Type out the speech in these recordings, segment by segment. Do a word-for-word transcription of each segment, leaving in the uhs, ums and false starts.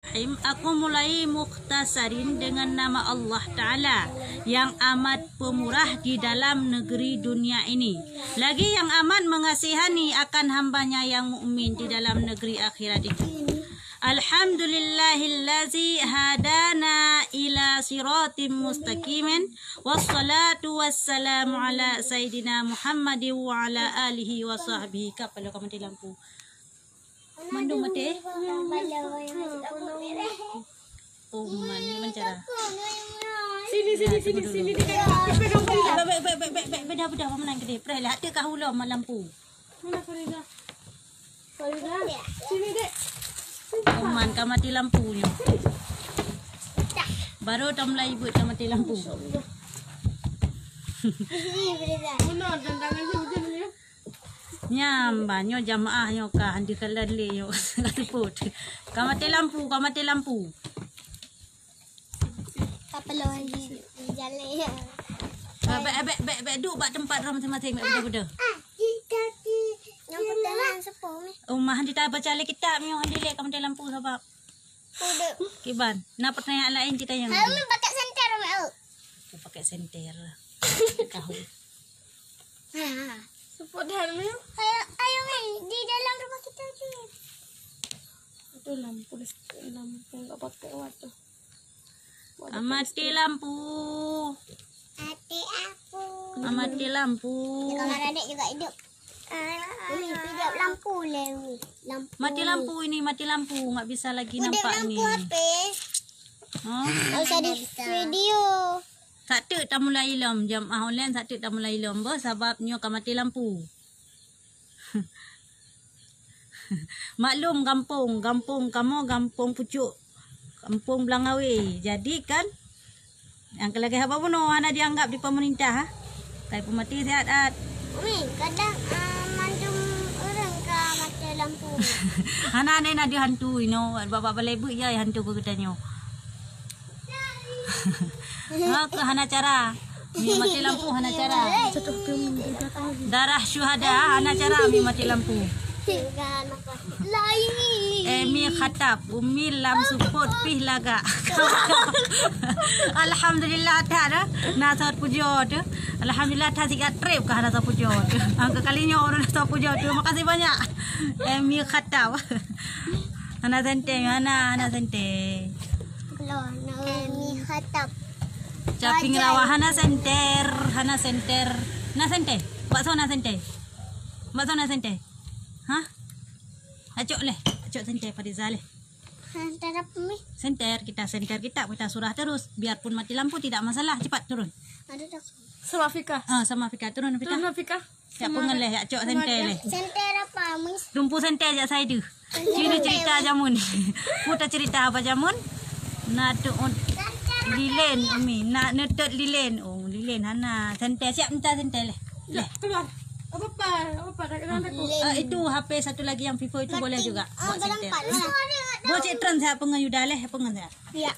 Bismillahirrahmanirrahim. Aku mulai mukhtasarin dengan nama Allah Ta'ala yang amat pemurah di dalam negeri dunia ini, lagi yang amat mengasihani akan hambanya yang mukmin di dalam negeri akhirat itu. Alhamdulillahillazi hadana ila siratim mustaqimin. Wassalatu wassalamu ala sayyidina Muhammadin wa ala alihi wa sahbihi. Kapalo ka mati lampu. Mandum mati. Oh, man, ni man cara. Sini, sini, sini, sini. Bek, bek, bek, bek, bek, beda, beda, mana yang gede? Preh lah, tak kah ulo lampu. Mana Farida? Farida, sini, Dek. Oman ka mati lampu nyoe. Baru dah mulai buat ka mati lampu. Mana tantangan tu hujan ni? Nyam, ba, nyoe jamaah nyoe ka handi kalen le nyoe. Ka teupot. Ka mati lampu, ka mati lampu. Kapalo di, di jalan. Ba, bek, bek, bek, bek, duk bak tempat orang masing-masing, bek, beda-beda. Yang pertama sepuluh ni. Oh, mah handi ta baca le kitab nyoe, handi le ka mati lampu sabab. Udah. Kiban, na pertanyaan lain kita yang Kami pakai senter, Mak. Aku pakai senter. Tahu. Support dah, Mak. Ayo, ayo, Mak, di dalam rumah kita tu. Itu lampu, lampu enggak pakai waduh. Ka mati lampu. Mati aku. Ka mati lampu. Di kamar adik juga hidup. Ui, hidup lampu le, ui. Lampu. Mati lampu ini, mati lampu. Enggak bisa lagi nampak ini. Lampu H P. Oh. Enggak usah di video. Sak teuk tamulai lom, jamaah online sak teuk tamulai lom. Bah, sabab nyoe ka mati lampu. Maklum gampông, gampông kamoe gampông pucôk, gampông Blang Awe. Jadi kan, nyang keu lagèe haba bunoe hana jianggap di pemerintah, ha? Kai peumati siat-at. Umi, kadang, ah, mandum ureueng ka maté lampu. Hana, na deuh hantu inoe, bak-bak balai beuk jai hantu keu geutanyoe. Ha, keu hana cara. Mi mati lampu hana cara. Darah syuhada hana cara mi mati lampu. Emi khatab, umi lam seupôt pih lagak. Alhamdulillah that dah. Na sot pujoe tu. Alhamdulillah that sigat trép ka hana sot pujoe tu. Angka kali nyoe ureueng na sot pujoe tu. Makasih banyak. Emi khatab. Hana sentée, hana, hana sentée. Emi khatab. Caping rawa hana senter, hana senter. Na senter? Bakso na senter? Bakso na senter? Hah? Acok leh, acok senter Fariza leh. Senter apa, Mi? Senter, kita senter kita, kita surah terus. Biarpun mati lampu tidak masalah, cepat turun. Ada dah. Sama Fika. Ah, sama Fika, turun Fika. Turun Fika. Siap pengen leh, siap cok senter leh. Senter apa, Miss? Tumpu senter jak saya tu. Cina cerita jamun. Puta cerita apa jamun? Na tuut lilén, Umi. Na neutôt lilén. Oh, lilén hana. Senter siap minta senter leh. Leh. Keluar. Apa apa? Apa apa? Tak kenal aku. Ah, itu H P satu lagi yang Vivo itu boleh juga. Buat senter. Buat cek tren siap pengen Yuda leh, pengen siap. Ya.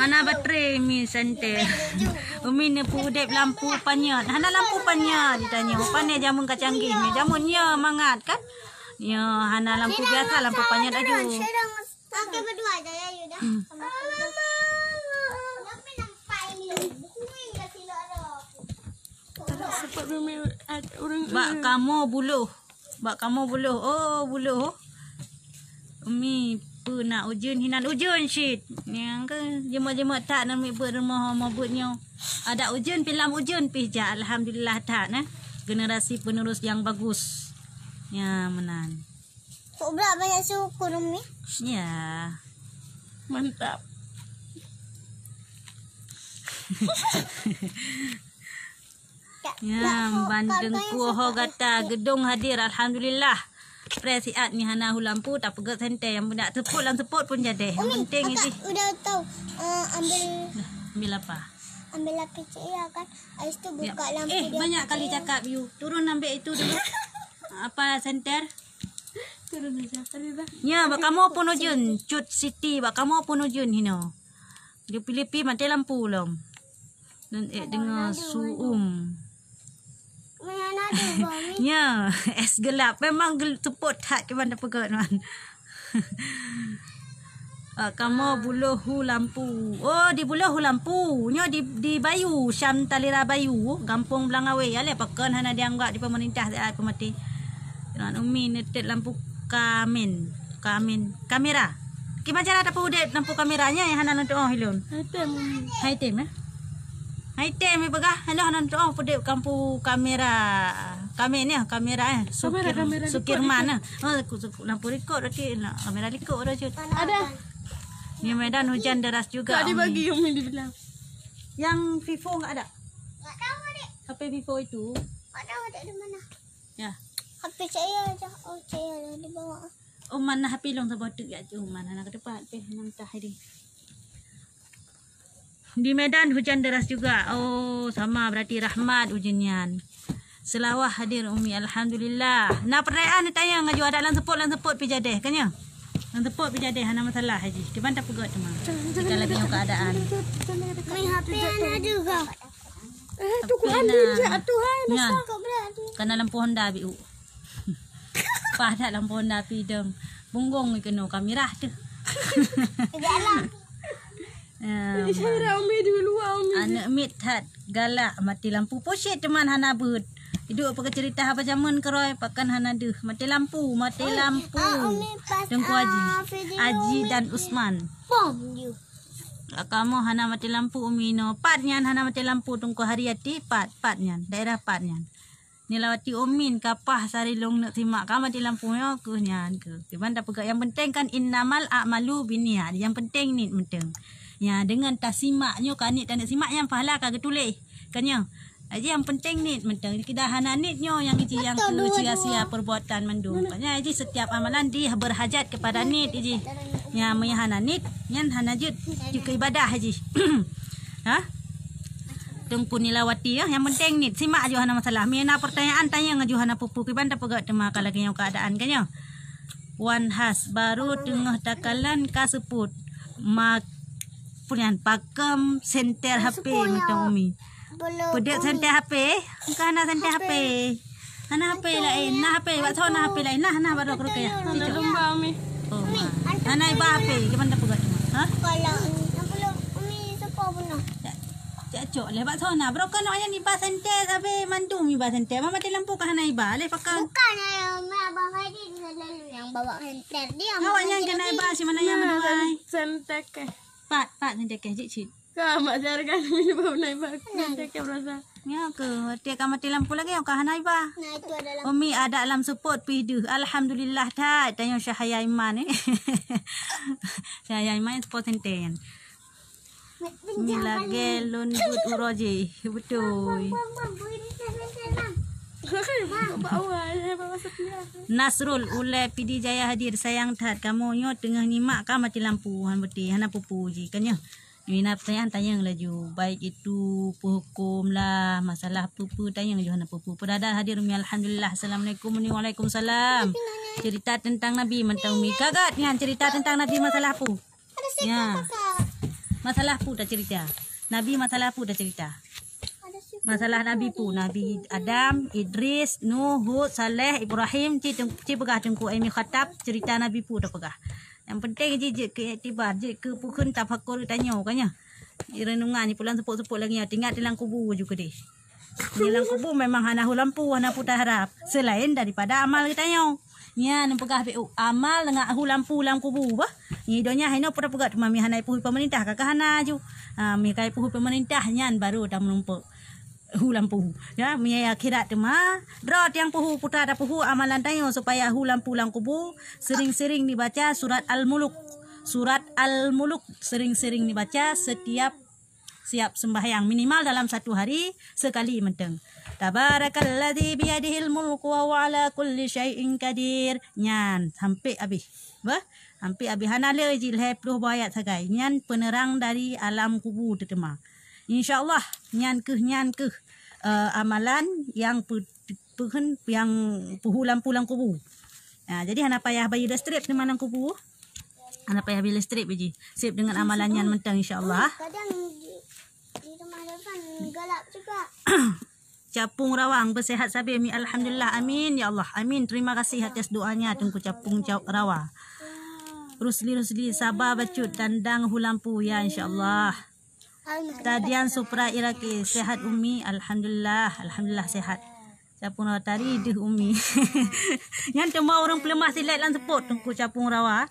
Hana baterai mi senter. Umi neupeu udép lampu panyöt. Hana lampu panyöt ditanyoe. Pane jameun ka canggih mi. Jameun nyoe mangat kan? Nyoe hana lampu biasa, lampu panyöt laju. Hmm. Bak kamoe buloh. Bak kamoe buloh. Oh, buloh. Umi, peue na ujeuen hinan ujeuen cit. Nyang keuh jeumot-jeumot that na mi beuet rumoh, rumoh beuet nyoe. Adak ujeuen pih lam ujeuen pih jak. Alhamdulillah that na. Generasi penerus yang bagus. Ya, meunan. Kok berat banyak syukur, Umi? Ya. Mantap. Ya, bandeng kuah ho gata, gedong hadir, alhamdulillah. Preh siat mi hana hu lampu, tapeugöt senter yang beudak seupôt lam seupôt pun jadi. Yang penting isi. Udah tahu, eh, ambil. Dah, ambil apa? Ambil laki cik ya kan? Habis tu buka lampu. Eh, dia banyak kali cakap you. Turun ambil itu dulu. Apa senter? Turun aja kali dah. Ya, bak kamoe pun ujeuen, Cut Siti, bak kamoe pun ujeuen hino. Di Filipin mati lampu lom. Dan eh dengar suum. Mana ada bau ni? Ya, es gelap. Memang gel, seupôt that kiban tapeugöt man. Ah, kamoe buloh hu lampu. Oh, di buloh hu lampu. Nyoe di, di Bayu, Syam Talira Bayu, Gampông Blang Awé. Alah pakon hana dianggap di pemerintah, eh, peumaté. Umi neutet lampu kamen, kamen, kamera. Kiban cara tapeuudép lampu kamera nyan nyang hana lôn tuoh ilôn. Hai tem, Umi. Hai tem, eh? Hai tem, eh, peugah. Hana lôn tuoh peudép lampu kamera. Kamen ya, kamera, eh. Kamera, Sukir-, kamera Sukirman, eh. Oh, ku, ku, lampu rikot berarti nak kamera likot dah, Cut. Ada. Di Medan hujan deras juga, Umi. Tadi pagi Umi dibilang. Yang Vivo enggak ada? Enggak tahu, Dek. H P Vivo itu. Enggak tahu, Dek, di mana. Ya. H P saya aja. Oh, saya dah dibawa. Oh, mana H P long saboh teuk ya, Cut. Mana nak ke tempat, H P nang tah ini. Di Medan hujan deras juga. Oh, sama berarti rahmat ujeuen nyan. Seulawah hadir, Umi, alhamdulillah. Na peurtanyaan neutanyong aju adak lam seupôt, lam seupôt pi jadeh, kan ya? Lam seupôt pi jadeh, hana masalah, Haji. Kiban tapeugah teuma. Jika lagi nyoe keadaan. Umi, H P hana juga. Eh, tu Quran dia, Tuhan. Nyan. Kok berat? Kana lampu Honda biu. Padat lampu Honda pidong. Punggong keunoe kamera tu. Di dalam. Ya, Syahira, Umi di luar, Umi. Aneuk miet that galak, maté lampu. Posyet teuma hana beuet. Iduek pakai cerita haba jameun keuroi, pakon hana deuh. Maté lampu, maté lampu. Teungku Haji. Aji dan Usman. Pom, you. Kamoe hana maté lampu, Umi, no. Pat nyan hana maté lampu, Teungku Hariyati, pat, pat nyan. Daerah pat nyan. Nilawati Umin kapah sari lôn neuk simak ka maté lampu nyoe keuh nyan keuh. Kiban tapeugah nyang penting kan innamal a'malu binniyat. Nyang penting niet mantong. Nya, deungon tasimak nyoe ka niet taneuk simak nyang pahala ka geutuléh. Kan nyoe? Aji nyang penting niet mantong. Kida hana niet nyoe nyang iji nyang keu sia-sia perbuatan mandum. Kan nyoe aji setiap amalan di berhajat kepada niet iji. Nya, meunyo hana niet, nyan hana jeuet, jeuet keu ibadah aji. Ha? Teungku Nilawati, ya, nyang penting niet, simak aju hana masalah. Meunyo na peurtanyaan tanyong aju hana peue-peue, kiban tapeugah teuma ka lagée nyoe keadaan, kan nyoe. Wan Has, baru teungoh takalon ka seupôt. Ma-, peue nyan, pakon senter H P mantong Umi. Peudeuek senter H P? Ka hana senter H P. Hana H P laén, na H P, bak soe na H P laén, nah, nah, bak droe keurukée. Ada domba, Umi. Oh, ma. Hana iba H P, kiban tapeugah teuma. Ha? Kalau Umi, Umi seupôt bunoe. Cak, cak cok leh bak soe na. Bro, kan awaknyan iba senter sabe mandum iba senter. Ma maté lampu ka hana iba. Leh pakon? Bukan, eh, Umi, Abang Haidi selalu yang bawa senter. Dia awaknyan kena iba si mana yang dua ai. Senter keh. Pat, pat senter keh, cik, cik. Ka mak jarga ni ba nai ba. Nah. Cakap rasa. Nyoe keuh, tiep ka maté lampu lagée nyoe ka hana iba. Nah, itu adalah Umi adak lam seupôt pih deuh. Alhamdulillah that. Tanyoe Syahaya Iman, eh. Syahaya Iman seupôt senten. Umi lagée lôn buet uroe jih. Beutôi. Nasrul, ulée Pidie Jaya hadir. Sayang that kamoe nyoe teungoh nyimak ka maté lampu. Han beutôi, hana peue-peue jih. Kan nyoe? Mina peutanyaan tanyong laju, baik itu peuhuköm lah, masalah peue-peue tanyong laju hana peue-peue. Peudada hadir Umi, alhamdulillah. Assalamualaikum Umi. Waalaikumsalam. Cerita tentang Nabi mantong Umi. Gagat nyan cerita tentang Nabi masalah peue? Ya. Masalah peue tacerita? Nabi masalah peue tacerita? Masalah Nabi peue? Nabi Adam, Idris, Nuh, Hud, Saleh, Ibrahim, ci, ci peugah Teungku Aimi Khattab, cerita Nabi peue tapeugah. Nyang penting jih jeuet keu iktibar, jeuet keu peukheun tafakur tanyoe, kan nyoe. Di reunungan nyoe pulang seupôt-seupôt lagée nyoe, teuingat di lam kubu ju keudeh. Di lam kubu memang hana hu lampu, hana peue taharab. Selain daripada amal geutanyoe. Nyan peugah B U, amal ngon hu lampu lam kubu bah. Nyoe donya hai nyoe peue tapeugah teuma mi hana ipuhu pemerintah, ka hana ju. Ha, mi ka ipuhu pemerintah nyan baru tameurumpok. Hu lampu. Ya, meunyoe akhirat teuma, droe tiang puhu putra tapuhu amalan tanyoe supaya hu lampu lam kubu, sering-sering dibaca surat Al-Muluk. Surat Al-Muluk sering-sering dibaca setiap siap sembahyang, minimal dalam satu hari sekali mantong. Tabarakalladzi biyadihil mulku wa huwa ala kulli syai'in qadir. Nyan sampai habis. Bah, sampai habis hana le jih lhèe ploh boh ayat sagai. Nyan penerang dari alam kubu teuh teuma. Insya Allah, nyan keuh, nyan keuh, eh, amalan nyang pe-, peukheun nyang puhu lampu lam kubu. Ha, jadi hana payah bayeue listrik teuma lam kubu. Hana payah bayeue listrik biji. Sip deungon amalan nyan mantong, insya Allah. Kadang di, di rumah depan gelap juga. Capung Rawang, bersehat sabe mi. Alhamdulillah. Amin ya Allah. Amin. Terima kasih atas doanya Teungku Capung Ca-, Rawa. Rusli, Rusli, saba bacut dandang hulampu, ya, insya Allah. Tadian Supra Iraki, sehat Umi? Alhamdulillah, alhamdulillah sehat. Capung rawa tari deuh Umi. Nyan teuma ureuëng peuleumah silet lam seupôt Teungku Capung Rawa.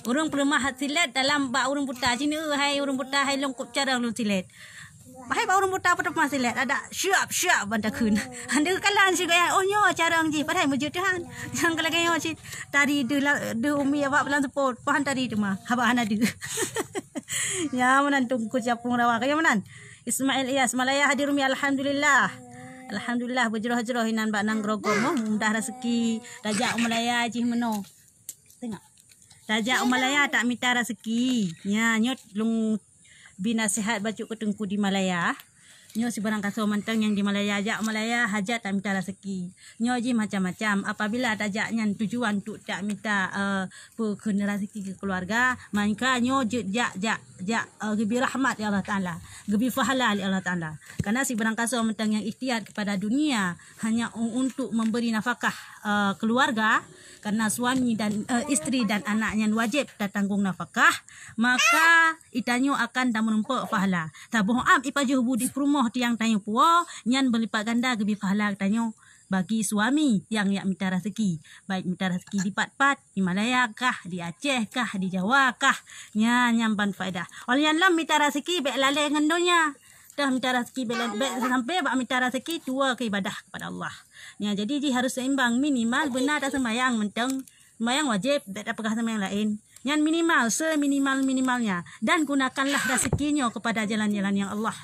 Ureuëng peuleumah silet dalam bak ureuëng buta. Sini, eh, hai ureuëng buta, hai lôn kop carông lôn silet. Bahai bak ureuëng buta peuleumah silet, ada siap, siap ban takheun. Hana kalan sigoe, oh nyoe carông jih, padahai meujeuet Tuhan. Nyang ka lagée nyoe cit tari deuh la-, deuh Umi awak lam seupôt, pahan tari teuma, haba hana deuh. Ya, meunan Teungku Capung Rawa, kaya meunan. Ismail Iyas, Malaya hadir Umi, alhamdulillah. Alhamdulillah, beujroh-jroh inan bak nan grogom, oh, mudah raseuki, tajak u Malaya jih meunoe. Tengok. Tajak u Malaya tak mita raseuki. Nya, nyoe lôn bi nasihat bacut keu Teungku di Malaya. Nyoe sibarang kasoe mantong nyang di Malaya, jak u Malaya hajat tak mita raseuki. Nyoe jih macam-macam. Apabila tajak nyan tujuan untuk tak mita, eh, peukheun raseuki keu keuluarga, maka nyoe jeuet jak, jak, jak, eh, geubri rahmat lé Allah Taala, geubri pahala lé Allah Taala. Karena sibarang kasoe mantong nyang ikhtiar kepada dunia hanya u-, untuk memberi nafkah, eh, keluarga, karena suami dan, eh, isteri dan anak nyan wajib tatanggong nafkah, maka itanyoe akan tameurumpok pahala. Taboh am ipajoh budi peurumoh tiang tanyoe puwoe, nyan beulipat ganda geubri pahala geutanyoe bagi suami nyang jak mita raseuki, baik mita raseuki di pat-pat, di Malaya kah, di Aceh kah, di Jawa kah, nyan nyang ban faedah. Óh lheueh nyan lom mita raseuki bék lalée ngon donya. Teuh mita raseuki bék, bék sampai bak mita raseuki tuwoe keu ibadah kepada Allah. Nya, jadi jih harus seimbang, minimal beuna taseumayang mantong. Seumayang wajéb, bék tapeugah seumayang laén. Nyan minimal, seminimal-minimalnya. Dan gunakanlah raseuki nyoe kepada jalan-jalan nyang Allah,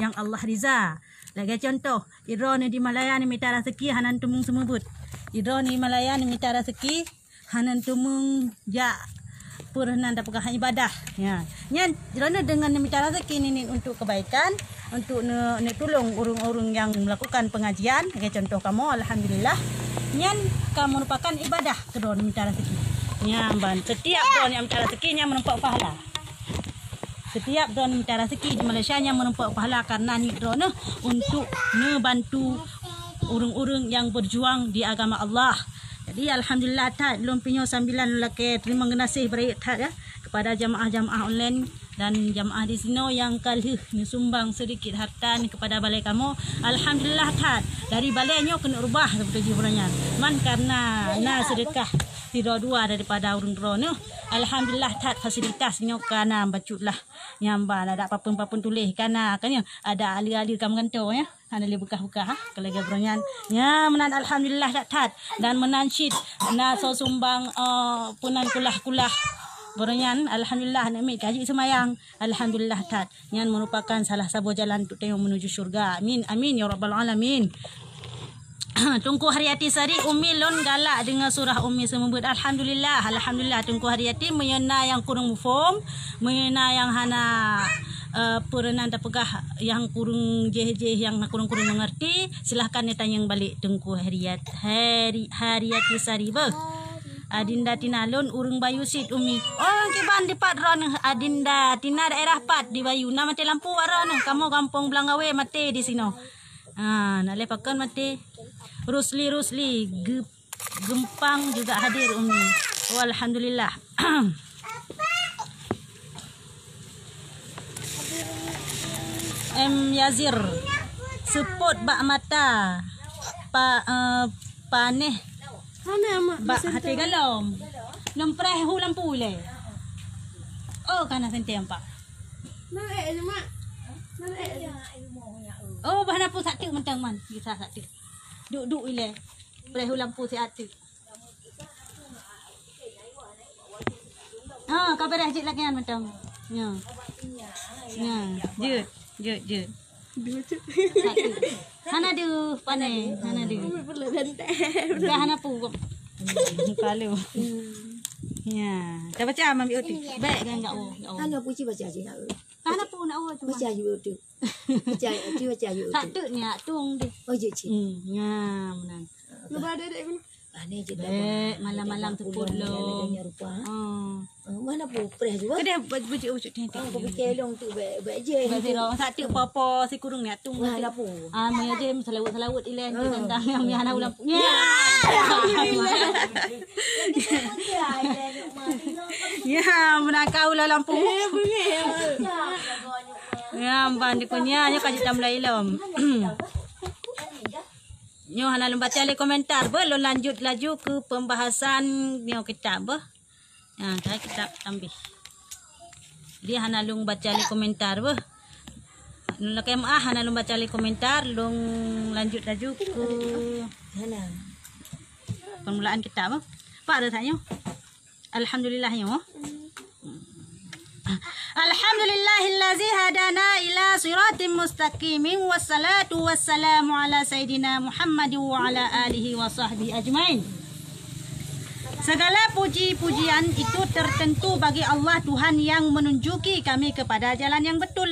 nyang Allah riza. Lagée contoh, droeneuh di Malaya neumita raseuki hana neuteumeung seumeubeuet. Droeneuh di Malaya neumita raseuki hana neuteumeung jak peureunan tapeugah ibadah. Nya. Nyan, droeneuh deungon neumita raseuki niniet untuk kebaikan, untuk ne-, neutulông ureuëng-ureuëng nyang melakukan pengajian, lagée contoh kamoe, alhamdulillah. Nyan ka meurupakan ibadah keu droeneuh mita raseuki. Nyan ban, setiap droeneuh nyang mita raseuki nyan meurumpok pahala. Setiap droeneuh mita raseuki di Malaysia nyan meurumpok pahala karena niet droeneuh untuk neubantu ureuëng-ureuëng nyang berjuang di agama Allah. Jadi, alhamdulillah that, lôn pih nyoe sambilan lôn lakée teurimong geunaséh beurayeuk that, ya, kepada jamaah-jamaah online dan jamaah di sinoe nyang ka lheueh neusumbang sedikit harta ni kepada balai kamoe. Alhamdulillah that, dari balai nyoe keuneuk rubah seperti jih bunoe nyan. Man karena na sedekah sidroe dua daripada ureuëng droeneuh. Alhamdulillah that, fasilitas nyoe ka na bacut lah. Nyang ban ada papeuen-papeuen tuléh ka na, ka nyoe ada aleue-aleue ka meugantoe, ya. Hana lé beukah-beukah, ha, keu lagée bunoe nyan. Nya, meunan alhamdulillah that-that. Dan meunan cit na soe sumbang, eh, peunan kulah-kulah. Bunoe nyan alhamdulillah aneuk miet ka jiseumayang. Alhamdulillah that. Nyan merupakan salah saboh jalan untuk tanyoe menuju syurga. Amin, amin ya rabbal alamin. Teungku Haryati Sari, Umi lôn galak deungoe surah Umi seumeubeuet. Alhamdulillah, alhamdulillah Teungku Haryati, meunyoe na nyang kureueng muphom, meunyoe na nyang hana, eh, peureunan tapeugah, nyang kureueng jéh-jéh, nyang kureueng-kureueng mengerti, silahkan neutanyong balek Teungku Haryat-, Hari-, Haryati Sari beuh. Adinda Tina, lôn ureuëng Bayu cit Umi. Oh, kiban dipat droeneuh Adinda Tina, daerah pat di Bayu. Na maté lampu bak droeneuh, kamoe gampông Blang Gawé maté di sinoe. Ha, nak lé pakon maté. Rusli, Rusli, Ge-, Gempang juga hadir, Umi. Oh, alhamdulillah. M Yazir, seupôt bak mata. Pa-, eh, paneh. Hana, Mak. Bak hati galom. Lôn preh hu lampu ilée. Oh, kana senteng, Pak. Naik je, Mak. Naik je. Oh, bah na pu satu mentang man. Bisa satu. Duk-duk ilée. Preh hu lampu siat tu. Ha, ka beres jeuet lagée nyan mantong. Nya. Nya, jeuet, jeuet, jeuet. Dua jeuet. Satu. Hana deuh, pane, hana deuh. Dah hana pu. Muka lu. Hmm. Nya, dah baca ambil uti. Baik kan enggak oh, enggak oh. Hana pu ci baca ci nak. Hana pu nak oh tu. Baca ju tu. Baca, cuba baca yuk. Tak tu ni, tung deh. Oh, je, cik. Hmm, nya, meunan. Cuba ada dek guna. Ah, ni je dah. Bek, malam-malam tu pun lo. Rupa. Oh. Oh, mana pu preh juga? Kedai bujuk-bujuk teh. Oh, aku fikir long tu bek, bek je. Bek siro, satu popo si kurung ni, tung. Wah, lapu. Ah, maya je, selawat-selawat ilen, tu tentang yang biar anak ulang. Ya. Alhamdulillah. Ya, meunakau lah lampu. Ya, ban dikunyah, nyoe ka jitam mulai ilom. Nyoe hana lôn baca lé komentar, beuh, lôn lanjut laju keu pembahasan nyoe kitab, beuh. Ha, ka kitab tambih. Jadi hana lôn baca lé komentar, beuh. Lôn lakée meu'ah hana lôn baca lé komentar, lôn lanjut laju keu permulaan kitab, beuh. Pak dah tanya. Alhamdulillah nyoe. Alhamdulillahillazi hadana ila siratim mustaqimin, wassalatu wassalamu ala sayyidina Muhammad wa ala alihi wa sahbihi ajmain. Segala puji-pujian itu tertentu bagi Allah, Tuhan yang menunjuki kami kepada jalan yang betul,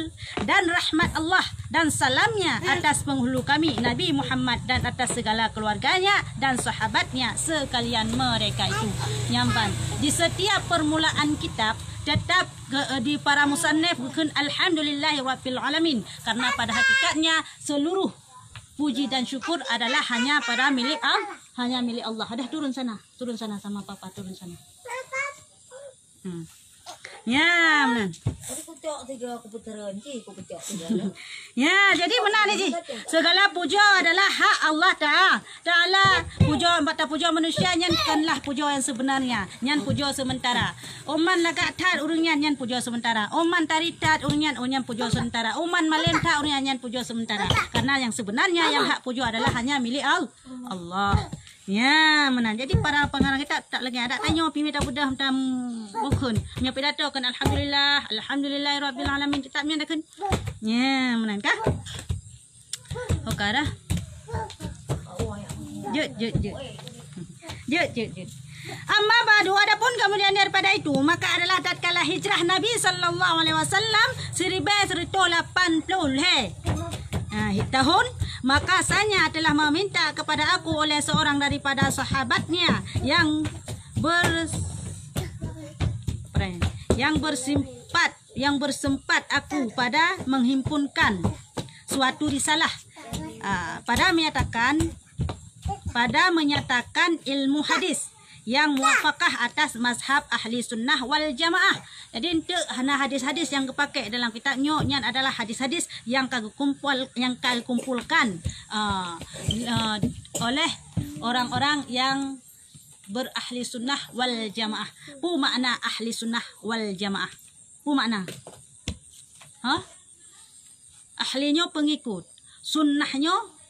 dan rahmat Allah dan salamnya atas penghulu kami, Nabi Muhammad, dan atas segala keluarganya dan sahabatnya sekalian mereka itu. Nyamban, di setiap permulaan kitab tetap ke, di para musannif geukheun alhamdulillahi rabbil alamin, karena pada hakikatnya seluruh puji dan syukur adalah hanya pada milik Al-, hanya milik Allah. Dah turun sana, turun sana sama papa, turun sana. Hmm. Ya, meunan. Tadi kucok tiga, aku putaran, ji, aku pecah tiga. Ya, jadi meunan ni, ji. Segala puja adalah hak Allah Taala. Taala puja, bak tapuja manusia nyan bukanlah puja yang sebenarnya. Nyan puja sementara. Oman lagak that ureueng nyan, nyan puja sementara. Oman tari that ureueng nyan, oh, nyan puja sementara. Oman malem that ureueng nyan, nyan puja sementara. Karena yang sebenarnya yang hak puja adalah hanya milik Al-, Allah. Ya, meunan. Jadi para pengarang kitab tak lagi ada tanyoe pi mita beudôh tam bukon. Nyoe pidato kan alhamdulillah, alhamdulillahirabbil alamin, kitab nyan dah kan. Ya, meunan kah? Oke dah. Jut, jut, jut. Jut, jut, jut. Amma ba'du, adapun kemudian daripada itu, maka adalah tatkala hijrah Nabi sallallahu alaihi wasallam siribèe sireutoh lapan ploh lhèe, ha, tahun, maka sanya telah meminta kepada aku oleh seorang daripada sahabatnya yang ber-, apa ya, yang bersimpat, yang bersempat aku pada menghimpunkan suatu risalah, ah, pada menyatakan, pada menyatakan ilmu hadis yang muwafaqah atas mazhab ahli sunnah wal jamaah. Jadi, enteuk hana hadis-hadis yang geupaké dalam kitab nyoe, nyan adalah hadis-hadis yang ka geukumpul, yang ka geukumpulkan, ah, ah, oleh orang-orang yang berahli sunnah wal jamaah. Peue makna ahli sunnah wal jamaah? Peue makna? Hah? Ahli nyoe pengikut. Sunnah nyoe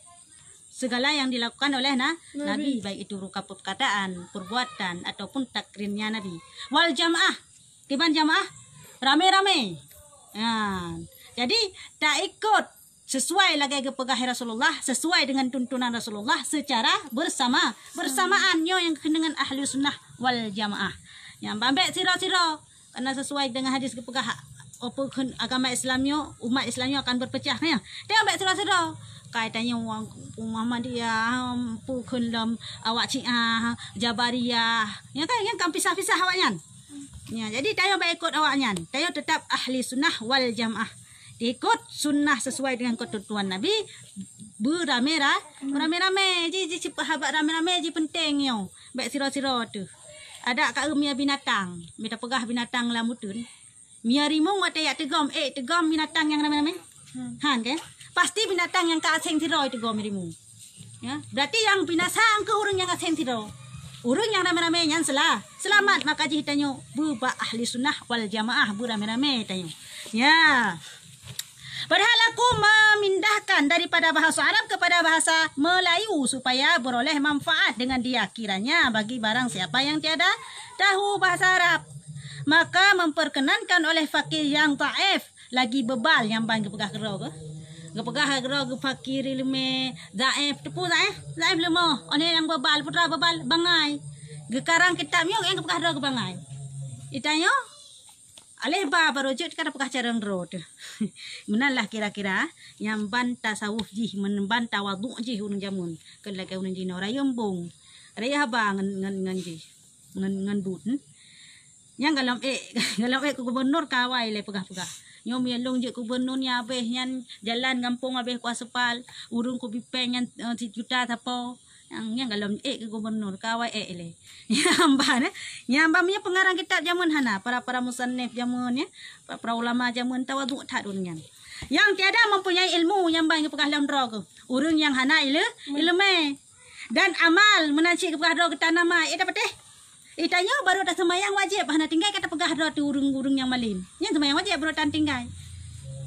segala yang dilakukan oleh na-, Nabi. Nabi, baik itu rupa perkataan, perbuatan, ataupun takrirnya Nabi. Wal jamaah, kiban jamaah? Ramé-ramé. Ha. Jadi, taikot sesuai lagèe geupeugah Rasulullah, sesuai dengan tuntunan Rasulullah secara bersama, bersamaan. Nyoe nyang keuneuk ahli sunnah wal jamaah. Nyang bambek sira-sira, karena sesuai dengan hadis geupeugah, apa kheun agama Islam nyoe, umat Islam nyoe akan berpecah, kan, ya? Tengok bek sira-sira. Kai tanyoe ureueng Muhammadiyah, apa kheun lom awak Syiah, Jabariyah. Ya kan, yang kan pisah-pisah awak nyan. Ya, jadi tanyoe bek ikut awak nyan. Tanyoe tetap ahli sunnah wal jamaah. Ikut sunnah sesuai dengan ketentuan Nabi, beramé-ra-, beramé-ramé. Ji, ji, sahabat ramé-ramé ji penting nyoe. Bek sira-sira teuh. Adak ka mia binatang, mita peugah binatang lam uteuen. Mia rimueng watèe jak teugom, eh, teugom binatang nyang ramé-ramé. Han, kan? Pasti binatang nyang ka aseng sidroe teugom rimueng. Ya, berarti nyang binasa angkeu ureueng nyang aseng sidroe. Ureueng nyang ramé-ramé nyan sela-, selamat, maka jih tanyoe beu bak ahli sunnah wal jamaah, beu ramé-ramé tanyoe. Ya. Padahal aku memindahkan daripada bahasa Arab kepada bahasa Melayu supaya beroleh manfaat dengan dia kiranya bagi barang siapa yang tiada tahu bahasa Arab. Maka memperkenankan oleh fakir yang dhaif lagi bebal nyang ban geupeugah keudroe keuh. Geupeugah keudroe geu fakir leumé, dhaif, teupeu dhaif, dhaif leumoh. Oleh nyang bebal, peue teuma bebal, bangai. Geukarang kitab nyoe nyang geupeugah droe geubangai. Itanyoe, aléh ba barô jeuet ka tapeugah carông droe teuh. Meunan lah kira-kira nyang ban tasawuf jih, men-, ban tawadhu jih ureueng jameun. Keu lagèe ureueng jinoe rayeuk embong. Rayeuk haba ngon, ngon, ngon jih. Ngon, ngon buet, hmm? Nyang galom ék, galom ék keu gubernur ka awai lé peugah-peugah. Nyoe meulôn jeuet gubernur nyan abéh nyan jalan gampông abéh kuaspal, ureueng kubipèng nyan, eh, sijuta sapo. Nyang, nyang galom ék keu gubernur, ka awai ék ilée. Nyang ban, eh. Nyang ban meunyoe pengarang kitab jameun hana, para-para musannif jameun, ya. Para-para ulama jameun tawadhu that ureuëng nyan. Nyang tiada mempunyai ilmu nyang ban geupeugah lom droe keuh. Ureuëng nyang hana ile-, ileumé. Dan amal meunan cit geupeugah droe keuh tanaman, eh, tapatéh. Eh, tanyoe barô taseumayang wajéb, hana tinggai ka tapeugah droe teuh ureuëng-ureuëng nyang malém. Nyan seumayang wajéb barô tan tinggai.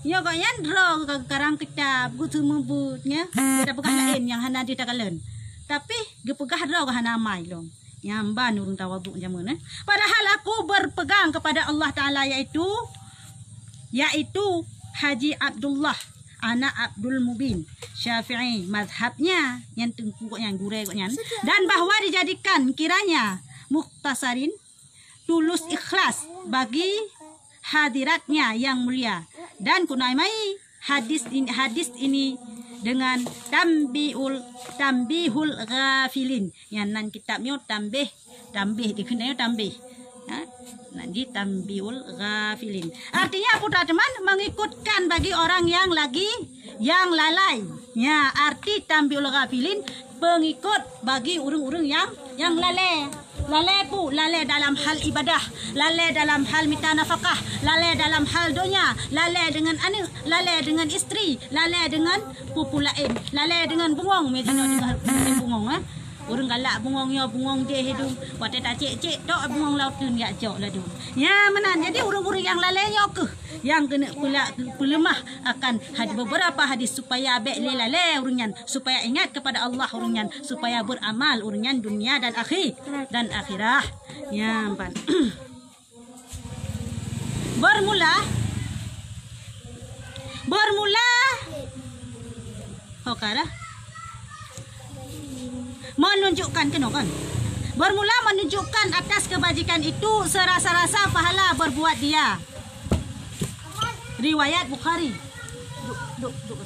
Nyoe gobnyan droe ka geukarang kitab, geuseumeubeuet, nya. Ka tapeugah laén nyang hana jeuet takalon. Tapi geupeugah droe ka hana amai lom. Nyan ban ureuëng tawadhu jameun, eh. Padahal aku berpegang kepada Allah Taala, yaitu, yaitu Haji Abdullah anak Abdul Mubin, Syafi'i mazhabnya, nyan teungku gobnyan, gurée gobnyan, dan bahwa dijadikan kiranya mukhtasarin, tulus ikhlas bagi hadiratnya yang mulia, dan kunaimai hadis ini, hadis ini dengan tambihul, tambihul ghafilin. Nyan nan kitab nyoe tambih, tambih dikheun nyoe tambih. Ha? Nan jih tambihul ghafilin. Artinya apa teman? Mengikutkan bagi orang yang lagi, yang lalai. Ya, arti tambihul ghafilin, pengikut bagi ureuëng-ureuëng yang, yang lalai. Lalai pu, lalai dalam hal ibadah, lalai dalam hal mita nafakah, lalai dalam hal donya, lalai dengan aneuk, lalai dengan isteri, lalai dengan peue-peue laén, lalai dengan bungong, meunyoe jinoe dengan bungong, eh. Ureuëng galak bungong nyoe, bungong jéh hidung. Watée tacék-cék tok bungong laôt teun jak cok ladum. Nya meunan. Jadi ureuëng-ureuëng nyang lalai nyoe keuh nyang keuneuk peula-, peuleumah akan had-, beberapa hadis supaya bék lé lalai ureuëng nyan, supaya ingat kepada Allah ureuëng nyan, supaya beramal ureuëng nyan dunia dan akhi-, dan akhirah. Nya ban. Bermula, bermula, oh, ka dah. Menunjukkan, kena kan? Bermula menunjukkan atas kebajikan itu serasa-rasa pahala berbuat dia. Riwayat Bukhari. Duk, duk, duk.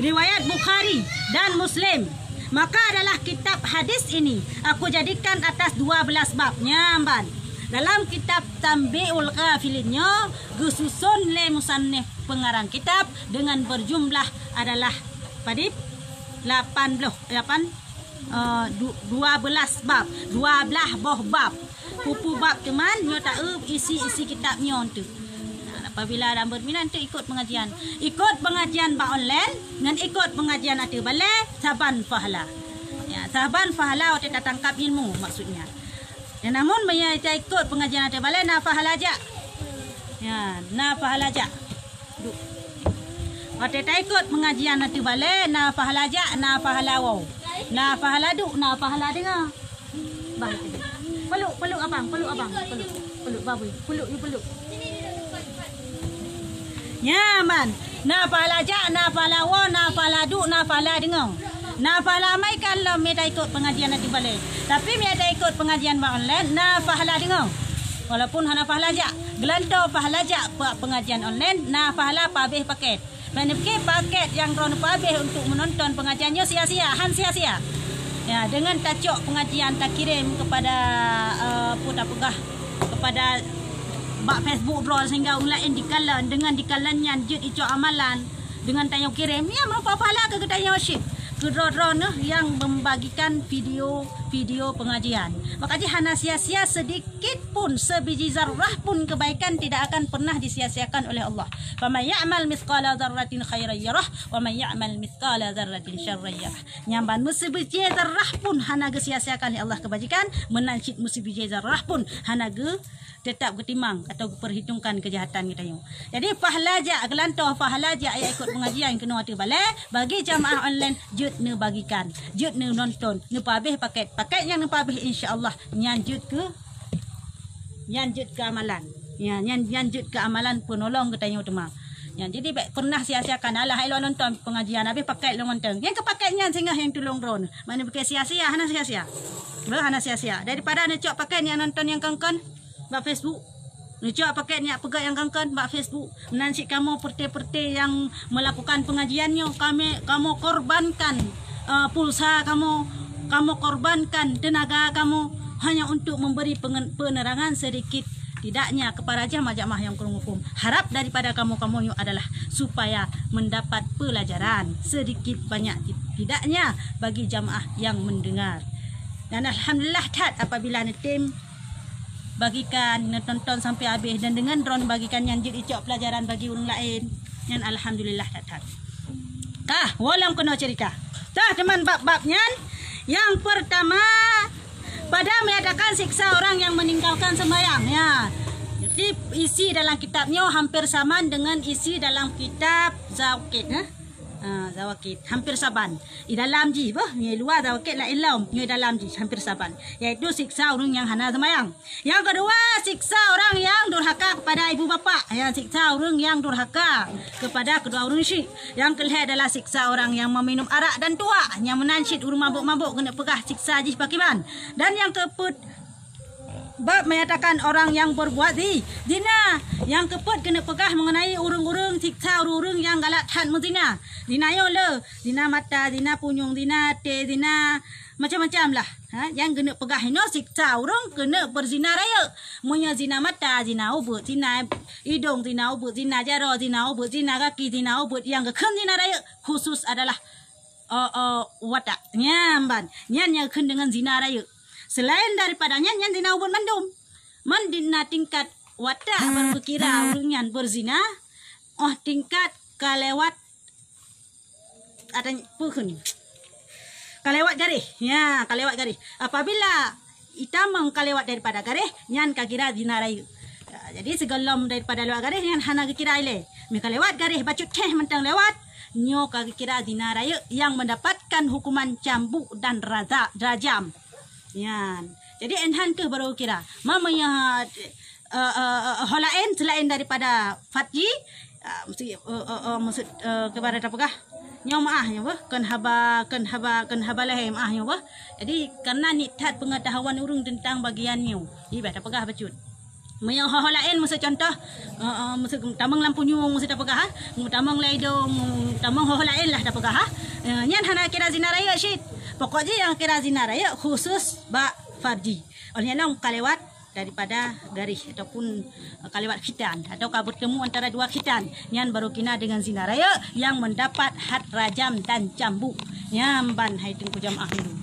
Riwayat Bukhari dan Muslim. Maka adalah kitab hadis ini aku jadikan atas dua belas bab. Nya ban. Dalam kitab Tambihul Ghafilin nyoe geususun lé musannif pengarang kitab dengan berjumlah adalah padit lapan belas, lapan, eh, du-, dua belas bab, dua belas boh bab. Peue-peue bab teuma nyoe taeu isi-isi kitab nyoe teuk. Nah, apabila anda berminat teuk ikut pengajian. Ikut pengajian bak online ngon ikut pengajian ateueh balée saban pahala. Ya, saban pahala watée tatangkap ilmu maksudnya. Ya, namun meunyoe taikut pengajian ateueh balée na pahala jak. Ya, na pahala jak. Duek. Watée taikot pengajian ateueh balée, na pahala jak, na pahala woe. Na pahala duek, na pahala deungoe. Bah, peluk, peluk abang, peluk abang, peluk. Peluk babui, peluk, you peluk. Nyaman. Na pahala jak, na pahala woe, na pahala duek, na pahala deungoe. Na pahala amai kan lom mita ikot pengajian ateueh balée. Tapi mita ikot pengajian bak online, na pahala deungoe. Walaupun hana pahala jak, geulantoe pahala jak bak pengajian online, na pahala pabeh paket. Meunyoe paket nyang droeneuh pabeh untuk menonton pengajian nyoe sia-sia, han sia-sia. Ya, dengan tacok pengajian takirém kepada, eh, peue tapeugah, kepada bak Facebook droe sehingga ureuëng laén dikalon, dengan dikalon nyan jeuet icok amalan. Dengan tanyoe kirém, nyan meurupa pahala keu geutanyoe syik. Keudroe-droeneuh nyang membagikan video-video pengajian. Maka jih hana sia-sia sedikit pun, sebiji zarrah pun kebaikan tidak akan pernah disia-siakan oleh Allah. Faman ya'mal mithqala dzarratin khairan yarah, wa man ya'mal mithqala dzarratin syarran yarah. Nyang ban meusibiji zarrah pun hana geusia-siakan lé Allah kebajikan, meunan cit meusibiji zarrah pun hana geu-, tetap geutimang atau geuperhitungkan keujahatan geutanyoe. Jadi, pahala jak, geulantoe pahala jak nyang ikot pengajian keunoe ateueh balée, bagi jamaah online jeuet neubagikan, jeuet neunonton, neupabeh paket. Paket nyang neupabeh, insya Allah, nyan jeuet keu, nyan jeuet keu amalan. Ya, nyan, nyan jeuet keu amalan peunolong geutanyoe teuma. Nyan, jadi, bék pernah sia-siakan, alah, hai lôn nonton pengajian, habéh paket lôn nonton. Nyang keu paket nyan singoh nyang tulông droeneuh. Makna bukan sia-sia, hana sia-sia. Beuh, hana sia-sia. Daripada neucok paket nyang nonton nyang kon-kon bak Facebook. Neucok paket nyang peugah nyang kon-kon bak Facebook. Meunan cit kamoe peureuté-peureuté nyang melakukan pengajian nyoe, kami, kamoe korbankan, eh, pulsa kamoe, kamoe korbankan tenaga kamoe hanya untuk memberi pengen-, penerangan sedikit Tidaknya kepada jamaah-jamaah yang kurang muphom, harap daripada kamu-kamu nyoe adalah supaya mendapat pelajaran sedikit banyak, tidaknya bagi jamaah yang mendengar. Dan alhamdulillah that apabila neutem bagikan, neutonton sampai habéh dan dengan droen bagikan nyan jeuet icok pelajaran bagi ureuëng laén. Nyan alhamdulillah that-that. Tah, woe lom keunoe cerita. Tah, teuma bab-bab nyan, yang pertama, pada menyatakan siksa orang yang meninggalkan sembahyang. Ya. Jadi, isi dalam kitab nyoe hampir sama dengan isi dalam kitab Zawaqit, eh? Ha, Zawaqit. Hampir saban. Di dalam jih, beuh, nyoe luwa Zawaqit laén lom. Nyoe dalam jih, hampir saban. Yaitu siksa ureuëng yang hana sembahyang. Yang kedua, siksa orang yang durhaka kepada ibu bapa. Ya, siksa ureuëng yang durhaka kepada kedua ureuëng syik. Yang kelhée adalah siksa orang yang meminum arak dan tuak, nyang meunan cit ureuëng mabök-mabök keuneuk peugah siksa jih pakriban. Dan yang keupeuet, bab menyatakan orang yang berbuat zi-, zina. Yang keupeuet keuneuk peugah mengenai ureuëng-ureuëng siksa ureuëng-ureuëng nyang galak that meuzina. Zina nyoe le, zina mata, zina punyueng, zina até, zina macam-macam lah. Ha, nyang keuneuk peugah inoe siksa ureuëng keuneuk beuzina rayeuk. Meunyoe zina mata, zina ubeut, zina idong, zina ubeut, zina jaroe, zina ubeut, zina gaki, zina ubeut, nyang geukheun zina rayeuk khusus adalah, eh, eh, watak. Nyan ban, nyan nyang geukheun deungon zina rayeuk. Selain daripada nyan, nyan zina ubeut mandum. Man dina tingkat watak baru geukira ureuëng nyan beuzina, óh tingkat ka lewat ada peukheun. Ka lewat garéh. Ya, ka lewat garéh. Apabila itamong ka lewat daripada garéh, nyan ka kira zina rayeuk. Ya, jadi sigohlom daripada lewat garéh nyan hana geukira ilée. Meunyoe ka lewat garéh bacut theh mantong lewat, nyoe ka geukira zina rayeuk yang mendapatkan hukuman cambuk dan raza-, rajam. Nyan. Jadi enhan keuh baru kira. Ma meunyoe eh, eh, eh, ho laén selain daripada farji, eh, mesti, eh, eh, eh, maksud, eh, kepada tapeugah nyoe meuah nyoe beuh, kon haba, kon haba, kon haba lahé meuah nyoe beuh. Jadi karena niet that pengetahuan ureuëng tentang bagian nyoe. Jadi bah tapeugah bacut. Meunyoe ho-ho laén maksud contoh, eh, eh, maksud tamong lam punyueng maksud tapeugah, eh, tamong lam idong, tamong ho-ho laén lah tapeugah, eh. Eh, nyan hana kira zina rayeuk cit. Pokok jih nyang kira zina rayeuk khusus bak farji. Oleh nyan ka lewat daripada garéh ataupun, eh, ka lewat khitan atau ka bertemu antara dua khitan, nyan baru kira deungon zina rayeuk yang mendapat had rajam dan cambuk. Nyan ban hai teungku jamaah dulu.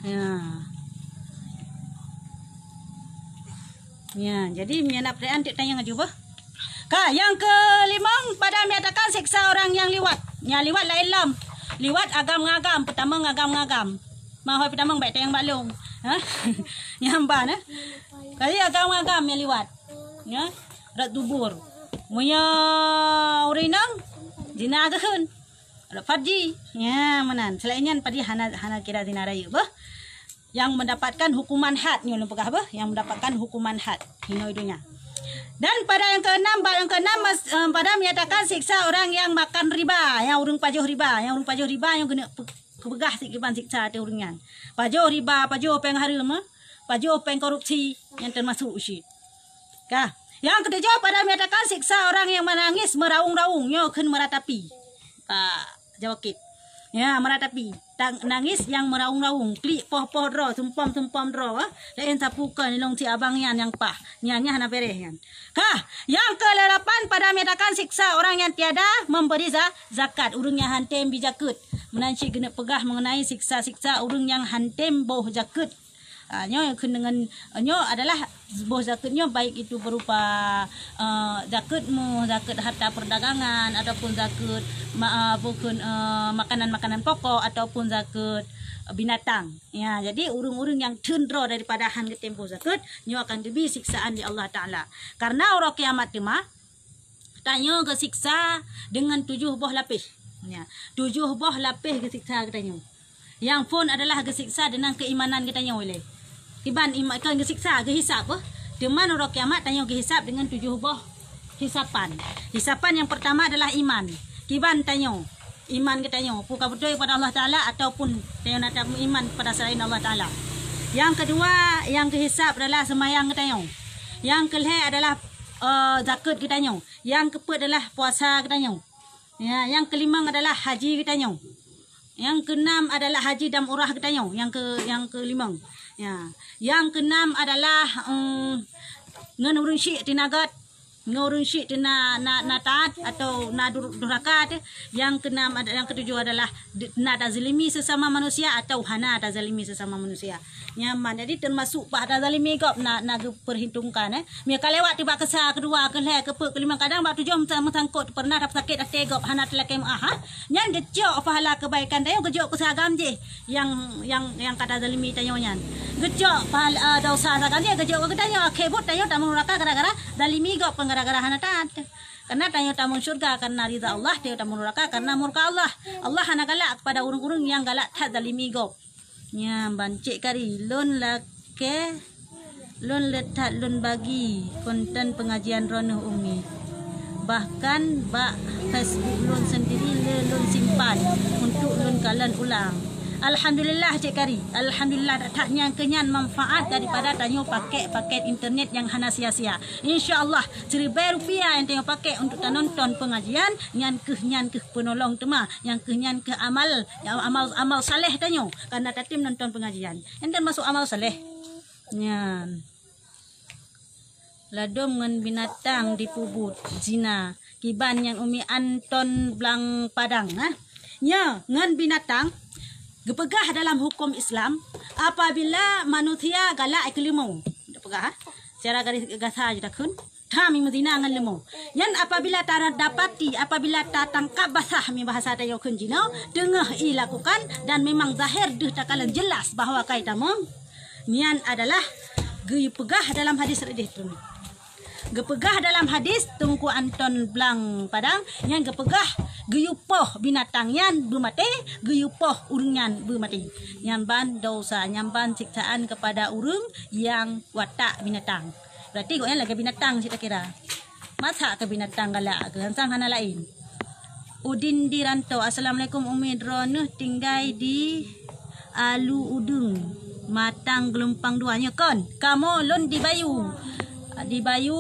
Ya. Ya, jadi meunyoe na pertanyaan, teuk tanyong aju beuh. Ka, nyang keulimong, pada menyatakan siksa orang yang liwat. Nyang liwat laén lom. Liwat agam ngon agam, peutamong agam ngon agam. Mahoi peutamong baik tayang bak lông. Ha? Nyang ban, eh? Kali agam ngon agam nyang liwat. Ya, rot dubur. Meunyoe ureuëng inong, zina geukheun. Rot farji. Ya, meunan. Selain nyan, farji hana, hana kira zina rayeuk beuh. Yang mendapatkan hukuman had nyoe lôn peugah beuh, yang mendapatkan hukuman had hinoe donya. Dan pada yang keenam, bab yang keenam, mas-, eh, pada menyatakan siksa orang yang makan riba, yang ureuëng pajoh riba, yang ureuëng pajoh riba nyang keuneuk pe-, keupeugah sik kiban siksa ateueh ureuëng nyan. Pajoh riba, pajoh péng hareuem, eh, pajoh péng korupsi, nyan termasuk usyik. Ka. Yang ketujuh, pada menyatakan siksa orang yang menangis meraung-raung, nyoe kheun meratapi. Ka. Jawakit. Ya, meratapi. Tang-, nangis yang meraung-raung, klik poh-poh droe, sumpom-sumpom droe, eh. Laén sapeue kon ilong si abang nyan nyang paih. Nyan, nyan hana beres nyan. Kah, yang kedelapan, pada menyatakan siksa orang yang tiada memberi za-, zakat, ureuëng nyang hana tem bi zakeuet. Meunan cit keuneuk peugah mengenai siksa-siksa ureuëng nyang hana tem boh zakeuet. Ah, nyoe kheun deungon, nyoe adalah boh zakeuet nyoe, baik itu berupa, eh, zakeuet meuh, zakeuet harta perdagangan, ataupun zakeuet ma-, eh, bukon, eh, makanan-makanan pokok, ataupun zakeuet binatang. Ya, jadi ureuëng-ureuëng nyang theun droe daripada han geutem boh zakeuet, nyoe akan geubri siksaan lé Allah Taala. Karena uroe kiamat teuma, tanyoe geusiksa deungon tujoh boh lapéh. Ya, tujoh boh lapéh geusiksa geutanyoe. Nyang phon adalah geusiksa deungon keuimanan geutanyoe ilée. Kiban ima-, kon geusiksa, geuhisab, eh. Teuma uroe kiamat tanyoe geuhisab deungon tujoh boh hisapan. Hisapan nyang pertama adalah iman. Kiban tanyoe, iman geutanyoe, peue ka beutôi kepada Allah Taala ataupun tanyoe na tameuiman kepada selain Allah Taala. Nyang kedua, nyang geuhisab adalah seumayang geutanyoe. Nyang keulhée adalah, eh, zakeuet geutanyoe. Nyang keupeuet adalah puasa geutanyoe. Ya, nyang keulimong adalah haji geutanyoe. Nyang keunam adalah haji dan umrah geutanyoe. Nyang ke-, nyang keulimong. Ya, nyang keunam adalah, em, ngon ureuëng syiek teuh na gét, ngon ureuëng syiek teuh na, na, na taat atau na dur-, durhaka teuh. Nyang keunam ada-, nyang ketujuh adalah de-, na tazalimi sesama manusia atau hana tazalimi sesama manusia. Nyan ban, jadi teumasuk bah tazalimi gob na, na geupeurhitungkan, eh. Meunyo ka lewat teuh bak keusa keudua, keulhèe, keupeuet, keulimong, kadang bak tujoh meusa-, meusangkot peureunah tapeusakét até gob hana teulakèe meu'ah, ha. Nyan geucok pahala keubaikan tanyoe geujok keu si agam jih nyang, nyang, nyang ka tazalimi tanyoe nyan. Geucok pahala, eh, desya si agam jih geujok keu tanyoe, akhé buet tanyoe tamong nuraka gara-gara zalimi gob, kon gara-gara hana taat. Karena tanyoe tamong syurga karena ridha Allah, tanyoe tamong nuraka karena murka Allah. Allah hana galak kepada ureuëng-ureuëng nyang galak that zalimi gob. Nyan ban, Cék Kari, lôn lakèe, lôn le that lôn bagi konten pengajian droeneuh Umi. Bahkan bak Facebook lôn sendiri le lôn simpan untuk lôn kalon ulang. Alhamdulillah, Cék Kari. Alhamdulillah, that nyan keuh nyan manfaat daripada tanyoe pakèk pakèt internet nyang hana sia-sia. Insya Allah, siribèe rupiah nyang tanyoe pakèk untuk tanonton pengajian, nyan keuh, nyan keuh peunolong teuma, nyan keuh, nyan keuh amal, amal, amal saleh tanyoe, karena tatem nonton pengajian. Nyan termasuk amal saleh. Nyan. Ladôm ngon binatang dipeubuet zina. Kiban nyan Umi Anton Blang Padang, ha? Nyoe ngon binatang geupeugah dalam huköm Islam, apabila manusia galak keu leumo. Geupeugah, ha? Secara garis gasa jih takheun. Tham meuzina ngon leumo. Nyan apabila tadapati, apabila tatangkap basah, mi bahasa tanyoe kheun jinoe, teungoh ilakukan dan memang zahir deuh takalon jelas bahwa kai tamong, nyan adalah geupeugah dalam hadis radeh teuma. Geupeugah dalam hadis Teungku Anton Blang Padang, nyan geupeugah geuyue poh binatang nyan beumaté, geuyue poh ureuëng nyan beumaté. Nyan ban dosa, nyan ban siksaan kepada ureuëng nyang watak binatang. Berarti gobnyan lagèe binatang cit takira. Masa keu binatang galak keu, sang hana laén. Udin di Rantau, "Assalamualaikum Umi, droeneuh tinggai di Alu Udeueng, Matang Geulumpang Dua nyoe kon? Kamoe lôn di Bayu. Di Bayu,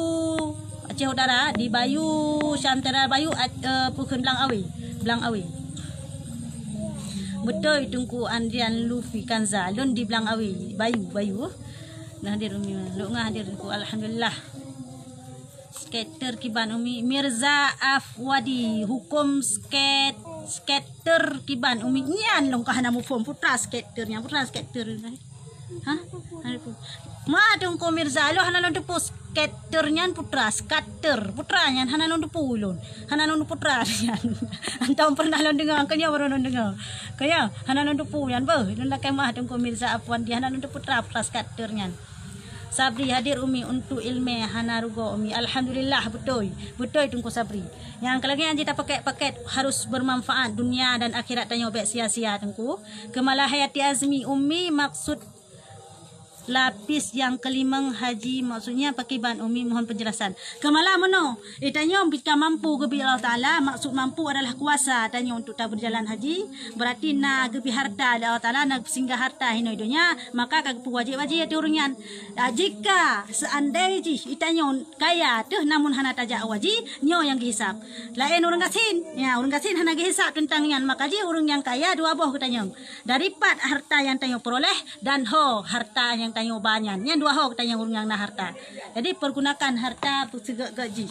Aceh Utara, di Bayu, Syamtara Bayu, at-, eh, peue kheun Blang Awe, Blang Awe." Beutôi Teungku Andrian Lufi Kanza, lôn di Blang Awe, Bayu, Bayu. Nah, hadir Umi, lôn ngah hadir Teungku, alhamdulillah. Skater kiban Umi, Mirza Afwadi, huköm sket-, skater kiban Umi. Nyan lôn ka hana muphom, peue treuk skater nyan, peue treuk skater nyan. Hah? Hana teupeu. Ma Teungku Mirza, lôn hana lôn teupeu skater nyan peue treuk, skater, peue treuk nyan hana lôn teupeu lôn. Hana lôn teupeu peue treuk nyan. Antom pernah lôn deungoe, keu nyoe baru lôn deungoe. Keu nyoe, hana lôn teupeu nyan beuh. Lôn lakèe meu'ah Teungku Mirza Afwadi, hana lôn teupeu peue treuk, peue treuk skater nyan. Sabri, hadir Umi, untuk ilmu hana rugoe Umi. Alhamdulillah, beutôi. Beutôi Teungku Sabri. Nyang keu lagèe nyan jih tapakèt-pakèt harus bermanfaat dunia dan akhirat tanyoe, bèk sia-sia Teungku. Keumala Hayati Azmi, Umi, maksud lapis nyang keulimong haji, maksudnya pakiban Umi, mohon penjelasan. Keumala meunoe, eh, tanyoe bit ka mampu geubri Allah Taala, maksud mampu adalah kuasa tanyoe untuk taberjalan haji, berarti na geubri harta lé Allah Taala, na singgah harta hinoe donya, maka ka geupeuwajéb haji ateueh ureuëng nyan. Ah, jika seandai jih itanyoe kaya teuh namun hana tajak haji, nyoe nyang geuhisab. Laén ureuëng gasien, ya, ureuëng gasien hana geuhisab teuntang nyan, maka jih ureuëng nyang kaya dua boh geutanyong. Dari pat harta nyang tanyoe peuroleh dan ho harta nyang tanyoe ba nyan. Nyan dua ho geutanyong ureuëng nyang na harta. Jadi, pergunakan harta seugeuk-geuk jih.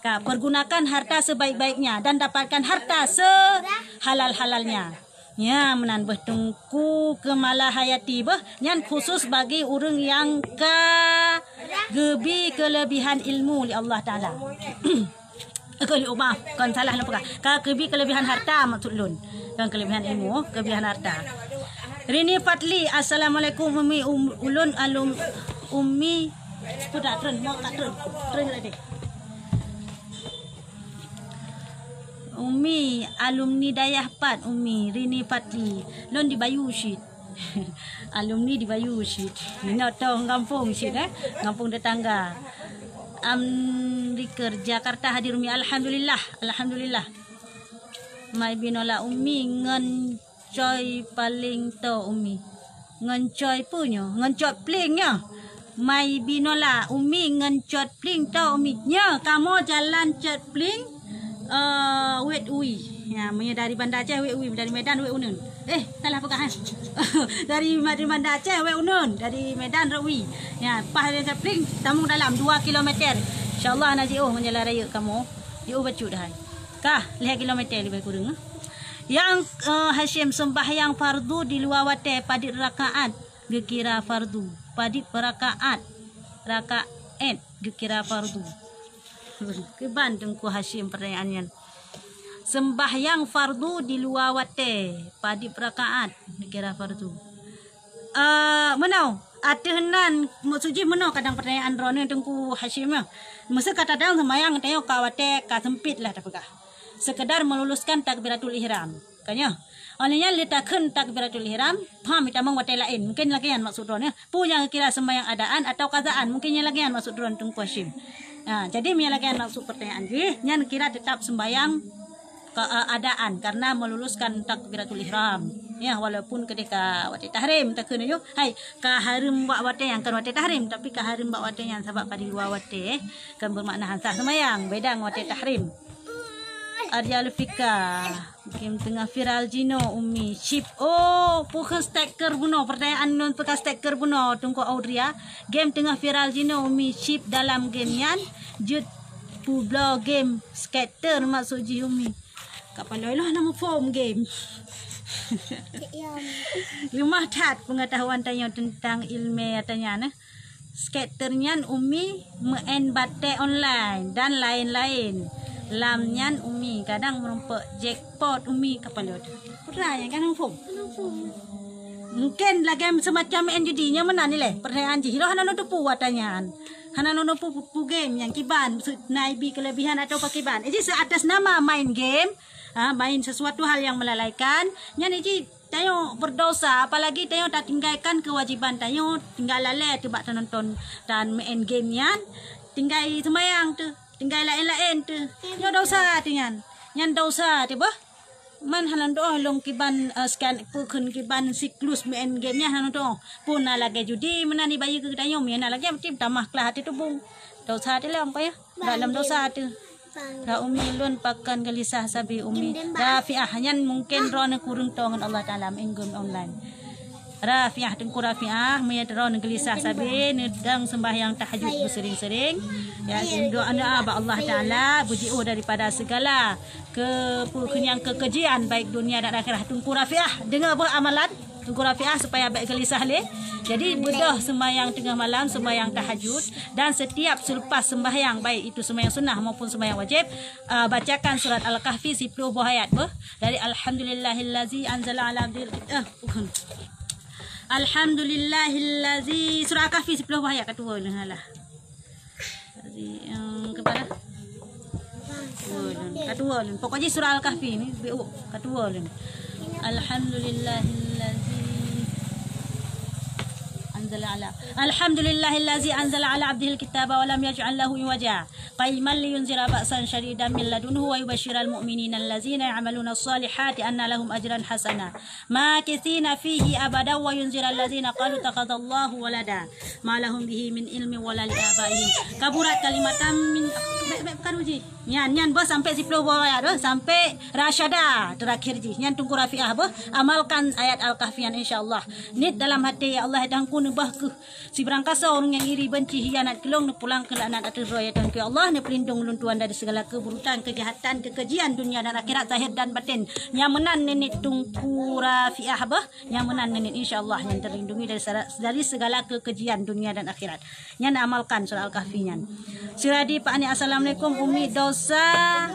Ka, pergunakan harta sebaik-baiknya dan dapatkan harta sehalal-halalnya. Nya, meunan beuh Teungku Keumala Hayati beuh, nyan khusus bagi ureuëng nyang ka geubri keuleubihan ilmu lé Allah Taala. Keu lé, oh, maaf, kon salah lôn peugah. Ka geubri keuleubihan harta maksud lôn. Kon keuleubihan ilmu, keuleubihan harta. Rini Fadli, "Assalamualaikum Umi, um, ulôn alum Umi." Peue treun, mau ka treun. Treun lagi. Umi, alumni dayah pat, Umi, Rini Fadli. Lôn di Bayu cit. Alumni di Bayu cit. Inoe tong gampông cit, eh. Gampông tetangga. Amriker Jakarta hadir, Umi. Alhamdulillah, alhamdulillah. Mai binola Umi ngon coi paléng to Umi. Ngon coi peue nyoe? Ngon cot pléng nyoe. Mai binola Umi ngon cot pléng to Umi. Nyoe kamoe jalan cot pléng, eh, Wet Ui. Ya, meunyoe dari Banda Aceh Wet Ui, dari Medan Wet Uneun. Eh, salah peugah, eh. Dari, dari Banda Aceh wék uneun, dari Medan rot wie. Ya, paih dari Sapling tamong dalam dua kilometer. Insya Allah na jiôh ngon jalan raya kamoe. Jiôh bacut hai. Kah, lhèe kilometer leubeh kureueng. Nyang, eh, Hasyim, sembahyang fardu di luwa watèe padit rakaat geukira fardu. Padit rakaat. Rakaat geukira fardu. Kiban Teungku Hasyim pertanyaan nyan. Sembahyang fardu di luwa watèe, padit rakaat geukira fardu. Eh, meunoe, ateueh nan, maksud jih meunoe kadang pertanyaan droeneuh Teungku Hasyim nyoe. Meuseu ka tadong seumayang tanyoe ka watèe ka seumpit lah tapeugah. Sekedar meluluskan takbiratul ihram. Ka nyoe. Óh lheueh nyan lé takheun takbiratul ihram, pham tamong watèe laén. Mungken lagèe nyan maksud droeneuh. Peue nyang kira sembahyang adaan atau qadaan, mungken nyan lagèe nyan maksud droeneuh Teungku Hasyim. Ha, jadi meunyo lagèe nyan maksud pertanyaan jih, nyan kira tetap sembahyang ka, eh, adaan karena meluluskan takbiratul ihram. Ya, walaupun keudeh ka watèe tahrim takheun nyoe. Hai, ka hareuem bak watèe nyang kon watèe tahrim, tapi ka hareuem bak watèe nyan sabab ka di luwa watèe, eh. Kon beumakna han sah sembahyang, beda ngon watèe tahrim. Arya Lufika. Game teungoh viral jinoe, Umi. Chip. Oh, peue kheun stiker bunoe. Pertanyaan nyoe peue ka stiker bunoe, Teungku Audria. Game teungoh viral jinoe, Umi. Chip dalam game nyan jeuet peubloe game scatter maksud jih, Umi. Ka paloi lôn hana muphom game. Leumah that peungatahuan tanyoe teuntang ileumèe ata nyan, eh. Scatter nyan Umi meu'en batèe online dan laén-laén. Lam nyan Umi kadang meurumpok jackpot Umi ka palot. Peue nyang ka muphom? Mungken lagèe seumacam meu'en judi nyan meunan ilèe. Pertanyaan jih, lôn hana lôn teupeue ata nyan. Hana lôn teupeue peue game nyang kiban, maksud na ibi kelebihan atau pakiban. Jadi atas nama main game, ha, main sesuatu hal yang melalaikan, nyan jih tanyoe berdosa, apalagi tanyoe tatinggalkan kewajiban tanyoe, tinggai lalèe teuh bak tanonton dan main game nyan, tinggai seumayang teuh, tinggai laén-laén teuh. Nyoe dosa teuh nyan. Nyan dosa teuh beuh. Man hana doh lôn kiban, eh, scan peue kheun kiban siklus main game nyan hana doh. Peue na lagèe judi meunan ibayeue keu tanyoe, meunan lagèe meuti tamah klah até tubông. Dosa teuh lom payah. Dalam dosa teuh. Ka Umi lôn pakon geulisah sabe Umi Rafiah nyan mungken droeneuh kureueng toe ngon Allah Taala main game online. Rafiah, Teungku Rafiah, meunyo droeneuh geulisah sabe, neudong sembahyang tahajud beuseuring-seuring. Ya, doa-doa bak Allah Taala, beujiôh daripada segala ke-, peue kheun nyang kekejian baik dunia dan akhirat. Teungku Rafiah, deungoe beuh amalan. Teungku Rafiah supaya bèk geulisah lé. Jadi beudôh sembahyang teungoh malam, sembahyang tahajud, dan setiap selepas sembahyang, baik itu sembahyang sunnah maupun sembahyang wajib, ah, bacakan surat Al-Kahfi siploh boh ayat beuh. Dari Alhamdulillahillazi anzala ala abdihil kit-, eh, bukan. Alhamdulillahillazi, surat Al-Kahfi siploh boh ayat ka tuwoe lôn alah. Jadi, eh, keupada Ka tuwoe lôn. Pokok jih surah Al-Kahfi ni, beu ka tuwoe lôn. Alhamdulillahillazi anzala ala, Alhamdulillahillazi anzala ala abdihil kitaba wa lam yaj'al lahu iwaja. Qayyiman liyunzira ba'san syadidan min ladunhu wa yubasysyiral mu'minina allazina ya'maluna shalihati anna lahum ajran hasana. Makitsina fihi abada wa yunziral ladzina qalu takhadzallahu walada. Ma lahum bihi min ilmi wala li abaihim. Kaburat kalimatan min, bèk, bèk peukaru jih. Nyan, nyan beuh sampai siploh boh ayat beuh, sampai rasyada terakhir jih. Nyan Teungku Rafiah beuh, amalkan ayat Al-Kahfi nyan insya Allah. Niet dalam hati, ya Allah, dan ku neubah keuh Sibarang kasoe ureuëng nyang iri, banci, hianat keu lôn, neupulang keu laknat ateueh droe, ya Tuhanku, ya Allah, neupeulindong ulôn Tuhan dari segala keburukan, kejahatan, kekejian dunia dan akhirat, zahir dan batin. Nyang meunan nenek Teungku Rafiah beuh, nyang meunan nenek, insya Allah, nyang terlindungi dari sara-, dari segala kekejian dunia dan akhirat. Nyan amalkan surah Al-Kahfi nyan. Siradi Pak Ani, assalamualaikum. Umi, dosa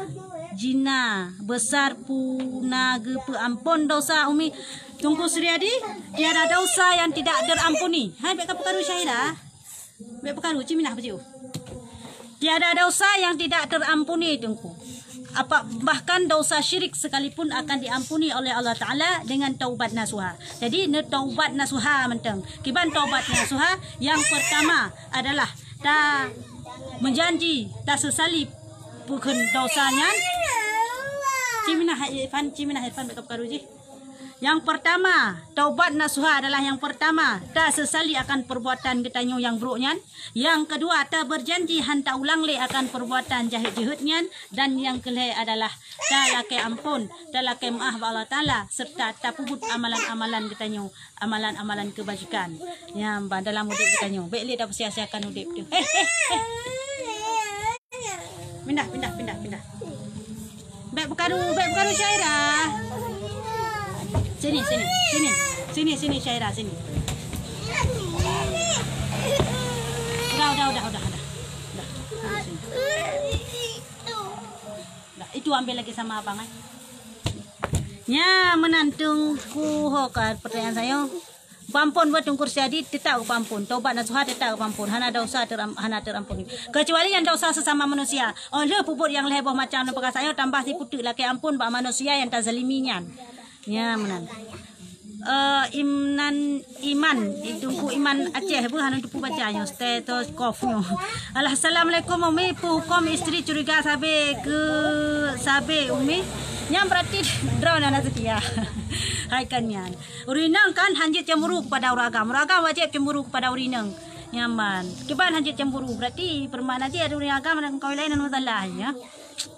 jina besar puna geupeu ampon dosa Umi. Teungku Suryadi, tiada dosa yang tidak terampuni. Hai, bèk kapeukaru Syahira. Bèk peukaru, ci minah beujiôh. Tiada dosa yang tidak terampuni, Teungku. Apa, bahkan dosa syirik sekalipun akan diampuni oleh Allah Taala dengan taubat nasuha. Jadi, neutaubat nasuha mantong. Kiban taubat nasuha, yang pertama adalah ta meujanji, taseusalib peukheun dosa nyan. Ci minah Irfan, ci minah Irfan, bèk kapeukaru jih. Nyang pertama, taubat nasuha adalah nyang pertama, tasesali akan perbuatan geutanyoe nyang brok nyan. Nyang keudua, tabeurjanji han taulang lé akan perbuatan jahét jeuhet nyan. Dan nyang keulhée adalah talakée amphon, talakée meuáh bak Allah Taala, serta tapeubuet amalan-amalan geutanyoe, amalan-amalan keubajikan. Nyan ban dalam udép geutanyoe. Bék lé tapeusia-siakan udép teuh. Heh, heh, heh. Pindah, pindah, pindah, pindah. Bék beukaru, bék beukaru Syaira. Sini, sini, sini. Sini, sini Syaira, sini. Udah, udah, udah, udah, udah. Udah. Sini, sini. Udah, itu ambil lagi sama abang, eh. Nya meunan Teungku ho ka pertanyaan saya. Peuampon buet Teungku Rusyadi, teutap peuampon. Taubat nasuha teutap peuampon. Hana dosa teram-, hana teuampon. Keucuali nyang dosa sesama manusia. Oh, lheueh peubuet nyang lhée boh macam nyang peugah sayoe tambah sipeuteuk lakée ampon bak manusia nyang tazalimi nyan. Nya meunan. Eh, Imnan Iman, Teungku Iman Aceh, beuh hana teupeu baca nyoe, stetoskop nyoe. Alah, assalamualaikum Umi, peue huköm istri curiga sabe keu sabe Umi? Nyan berarti droe na setia. Hai kan nyan. Ureuëng inong kan hanjeuet cemburu kepada ureuëng agam. Ureuëng agam wajéb cemburu kepada ureuëng inong. Nyan ban. Kiban hanjeuet cemburu, berarti peurumahan jih ada ureuëng agam dan kawan lain anu salah, ya.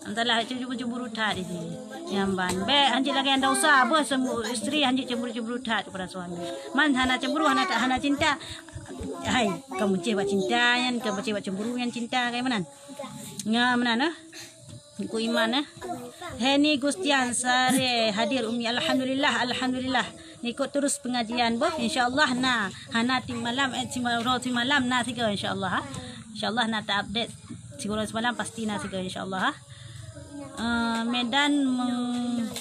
Salah cemburu-cemburu that di sini. Nyan ban. Bék hanjeuet lagée anda usah, beuh semua istri hanjeuet cemburu-cemburu that kepada suami. Man hana cemburu, hana, hana cinta. Hai, kamu cewek cinta nyan, kamu cewek cemburu nyan cinta, kayak mana? Nyan mana, nah? Ku Iman, eh. Heni Gustian Sare hadir Umi. Alhamdulillah, alhamdulillah. Ikut terus pengajian boh. Insyaallah na. Hana tiep malam, eh, tiep ma-, uroe tiep malam na sigoe insyaallah, ha. Insyaallah na ta-update sigoe uroe tiep malam pasti na sigoe insyaallah, ha. Eh, Medan Meng-,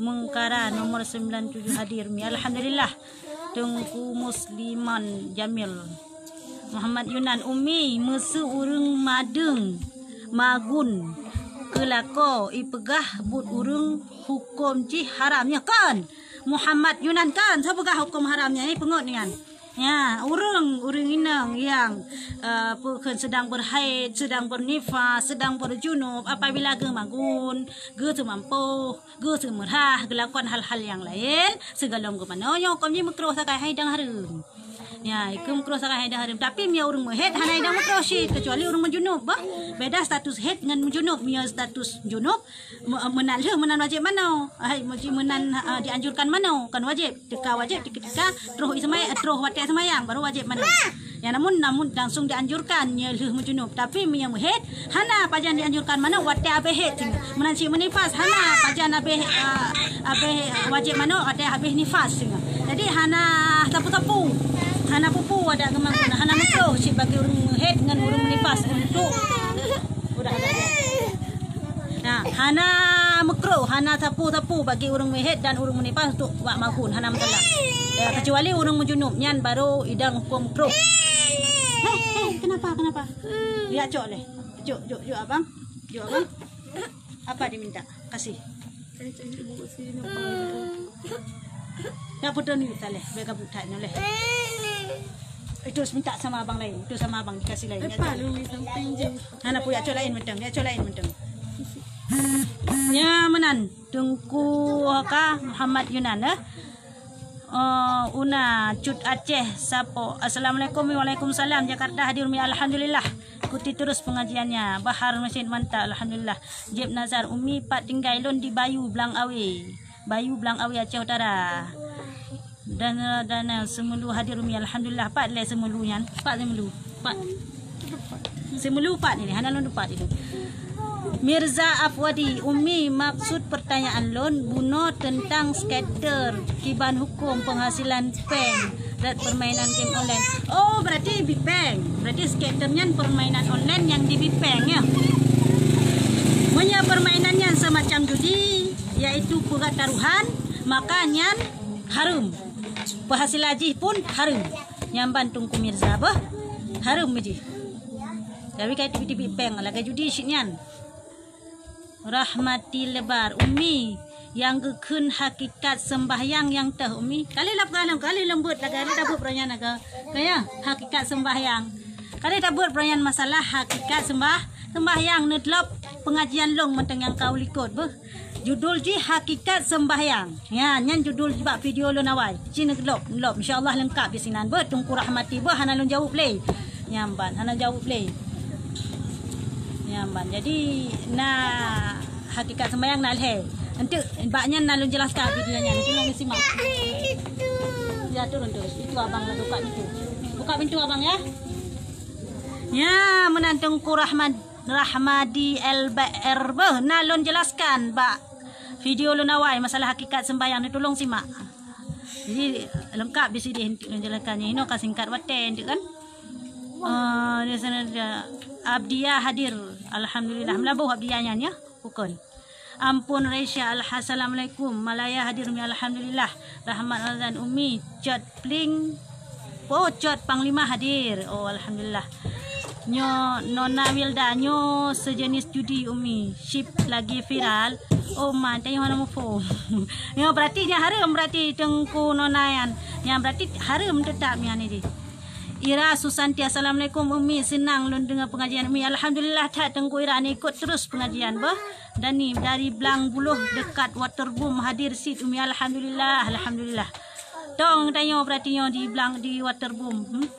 Mengkara nomor sembilan tujuh hadir Umi. Alhamdulillah. Teungku Musliman Jamil. Muhammad Yunan Umi, meuseu ureuëng madeueng magun keu lakoe ipeugah buet ureuëng huköm jih haram nyoe kon. Muhammad Yunan kon, soe peugah huköm haram nyan, eh, peungeut nyan. Ya, ureuëng, ureuëng inong nyang, eh, peue kheun sedang berhaid, sedang bernifas, sedang berjunub, apabila geuh magun, geuh teumampôh, geuh teumeurah, geulakukan hal-hal nyang laén, sigohlom geuh manoe nyoe huköm jih meukruh sagai hai dang hareuem. Ya, ikeu meukruh sagai hai dang hareuem. Tapi meunyoe ureuëng meuhaid hana idang meukruh cit, kecuali ureuëng meujunub, bah. Beda status haid ngon meujunub. Meunyoe status junub, Me-, meunan lheueh, meunan wajéb manoe. Hai, meuji meunan, ha, dianjurkan manoe, kan wajéb. Teuka wajéb, teuka, teuka, troh i seumay-, troh watée seumayang, baru wajéb manoe. Ya, namun, namun langsung dianjurkan, nyoe lheueh meujunub. Tapi, meunyoe meuhaid, hana pajan dianjurkan manoe, watée abéh haid singoh. Meunan cit meunifas, hana pajan abéh, ah, abéh wajéb manoe, watée abéh nifas singoh. Jadi, hana sapeue-sapeue. Hana peue-peue adak geumakna, hana meukruh cit bagi ureuëng meuhaid ngon ureuëng meunifas untuk, udah, udah, udah. Nah, hana meukruh, hana sapeue-sapeue bagi ureuëng meuhaid dan ureuëng meunifas untuk bak magun, hana masalah. Ya, kecuali ureuëng meujunub, nyan baru idang huköm kruh. Hei, hei, kenapa, kenapa? Ya, cok leh. Cok, cok, cok, abang. Cok, abang. Apa diminta? Kasih. Nak foto ni, tak leh. Biar kabut tak, nak leh. Itu minta sama abang lain. Itu sama abang dikasih lain. Hana pun, ya, cok lain mantong. Ya, cok lain mantong. Ya, meunan. Teungku ka Muhammad Yunan, eh. Eh, Una Cut Aceh Sapo. Assalamualaikum. Waalaikumsalam. Jakarta hadir Umi. Alhamdulillah. Ikuti terus pengajiannya. Bahar Masjid mantap. Alhamdulillah. Jeb Nazar Umi, pat tinggai lôn di Bayu Blang Awe. Bayu Blang Awe, Aceh Utara. Dan, dan, eh, Seumulu hadir Umi. Alhamdulillah, pat lé Seumulu nyan. Pat Seumulu. Pat. Seumulu pat ini, hana lôn pat itu. Mirza Afwadi, Umi, maksud pertanyaan lôn bunoe teuntang scatter, kiban huköm penghasilan péng dan permainan game online. Oh, berarti bipeng. Berarti scatter nyan permainan online nyang dibipeng, ya. Meunyoe permainan nyan semacam judi, yaitu peugah taruhan, maka nyan hareuem. Peuhasilan jih pun hareuem. Nyan ban Teungku Mirza beuh. Hareuem jih. Tapi ka tibi-tibi péng lagée judi cit nyan. Rahmati Lebar, Umi, nyang geukheun hakikat sembahyang nyang teuh, Umi. Kali lap galeng, kali leumbot lagée ada tabeuet peuranyaan aga. Kaya, hakikat sembahyang. Kali tabeuet peuranyaan masalah hakikat sembah-, sembahyang neutlop pengajian long mantong nyang kau likot beuh. Judul jih Hakikat Sembahyang. Ya, nyan judul bak video lôn awai. Ci neuglop, lop. Insya Allah leungkap di sinan. Beuh, Teungku Rahmati, beuh, hana lôn jaweueb lé. Nyan ban, hana jaweueb lé. Nyan ban. Jadi, na Hakikat Sembahyang na lhèe. Enteuk bak nyan na lôn jelaskan video nyan. Tolong disimak. Ya, turun, turun. Itu abang nak buka pintu. Buka pintu, abang, ya. Ya, meunan Teungku Rahmat, Rahmadi L B R beuh, na lôn jelaskan bak video lôn awai masalah hakikat sembahyang ni, tolong simak. Jadi, leungkap di sini untuk lôn jelaskan. Inoe ka singkat watèe tu kan. Ah, di sana dia. Abdiya hadir. Alhamdulillah. Meulaboh Abdiya nyan, ya. Bukon. Ampon Resya, alha-, assalamualaikum. Malaya hadir, Umi, alhamdulillah. Rahmat Razan, Umi, Cot Pling. Oh, Cot Panglima hadir. Oh, alhamdulillah. Nyoe Nona Wilda, nyoe sejenis judi, Umi. Chip lagi viral. Oh, ma, teuh hana muphom. Nyoe berarti nyan hareuem berarti Teungku Nona nyan. Nyan berarti hareuem teutap nyan jih. Ira Susanti, assalamualaikum Umi, seunang lôn deungoe pengajian Umi. Alhamdulillah that Teungku Ira, neuikot terus pengajian beuh. Dani dari Blang Buloh dekat Waterboom hadir cit Umi. Alhamdulillah, alhamdulillah. Tong tanyoe berarti nyoe di Blang, di Waterboom. Hmm?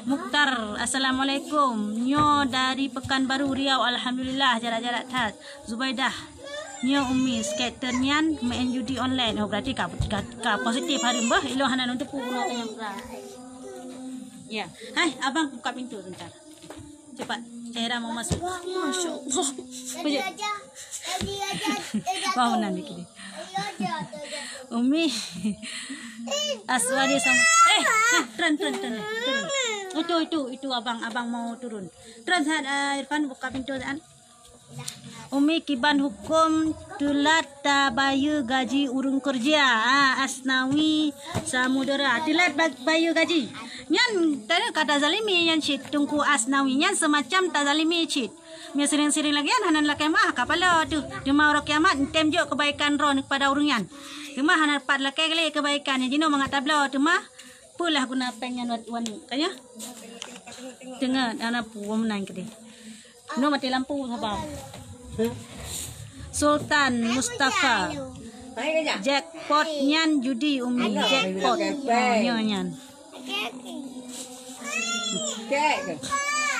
Mukhtar, assalamualaikum. Nyoe dari Pekanbaru Riau, alhamdulillah jarak-jarak that. Zubaidah, nyoe Umi, skater nyan main judi online. Oh, berarti ka, ka, ka positif hareuem beuh. Ilôn hana lôn teupeu guna tanyong. Ya. Hai, abang buka pintu sebentar. Cepat. Zaira mau masuk. Masya Allah. Wah, meunan dikit. Umi. Aswadi sama. Eh, eh, turun, turun, turun, turun. Itu, itu, itu abang, abang mau turun. Turun, Zahan, eh, Irfan, buka pintu, Zahan. Umi, kiban huköm teulat tabayeue gaji ureuëng keureuja, ah, Asnawi Samudera. Teulat ba-, bayeue gaji. Nyan, tadi kata zalimi nyan cit Teungku Asnawi. Nyan semacam tazalimi cit. Meunyo sering-sering lagèe nyan hana lakèe meu'ah, ka paloe teuh. Teuma uroe kiamat, eunteuk jok keubaikan droe keupada ureuëng nyan. Teuma hana pat lakèe lé keubaikan nyan jinoe mangat tabloe. Teuma peue lah guna péng nyan wat-, wan, ka nyoe? Teungoh, hana peue meunan keudeh. Nyoe maté lampu, saba. Sultan Mustafa. Jackpot nyan judi, Umi, jackpot. Oh, nyoe nyan.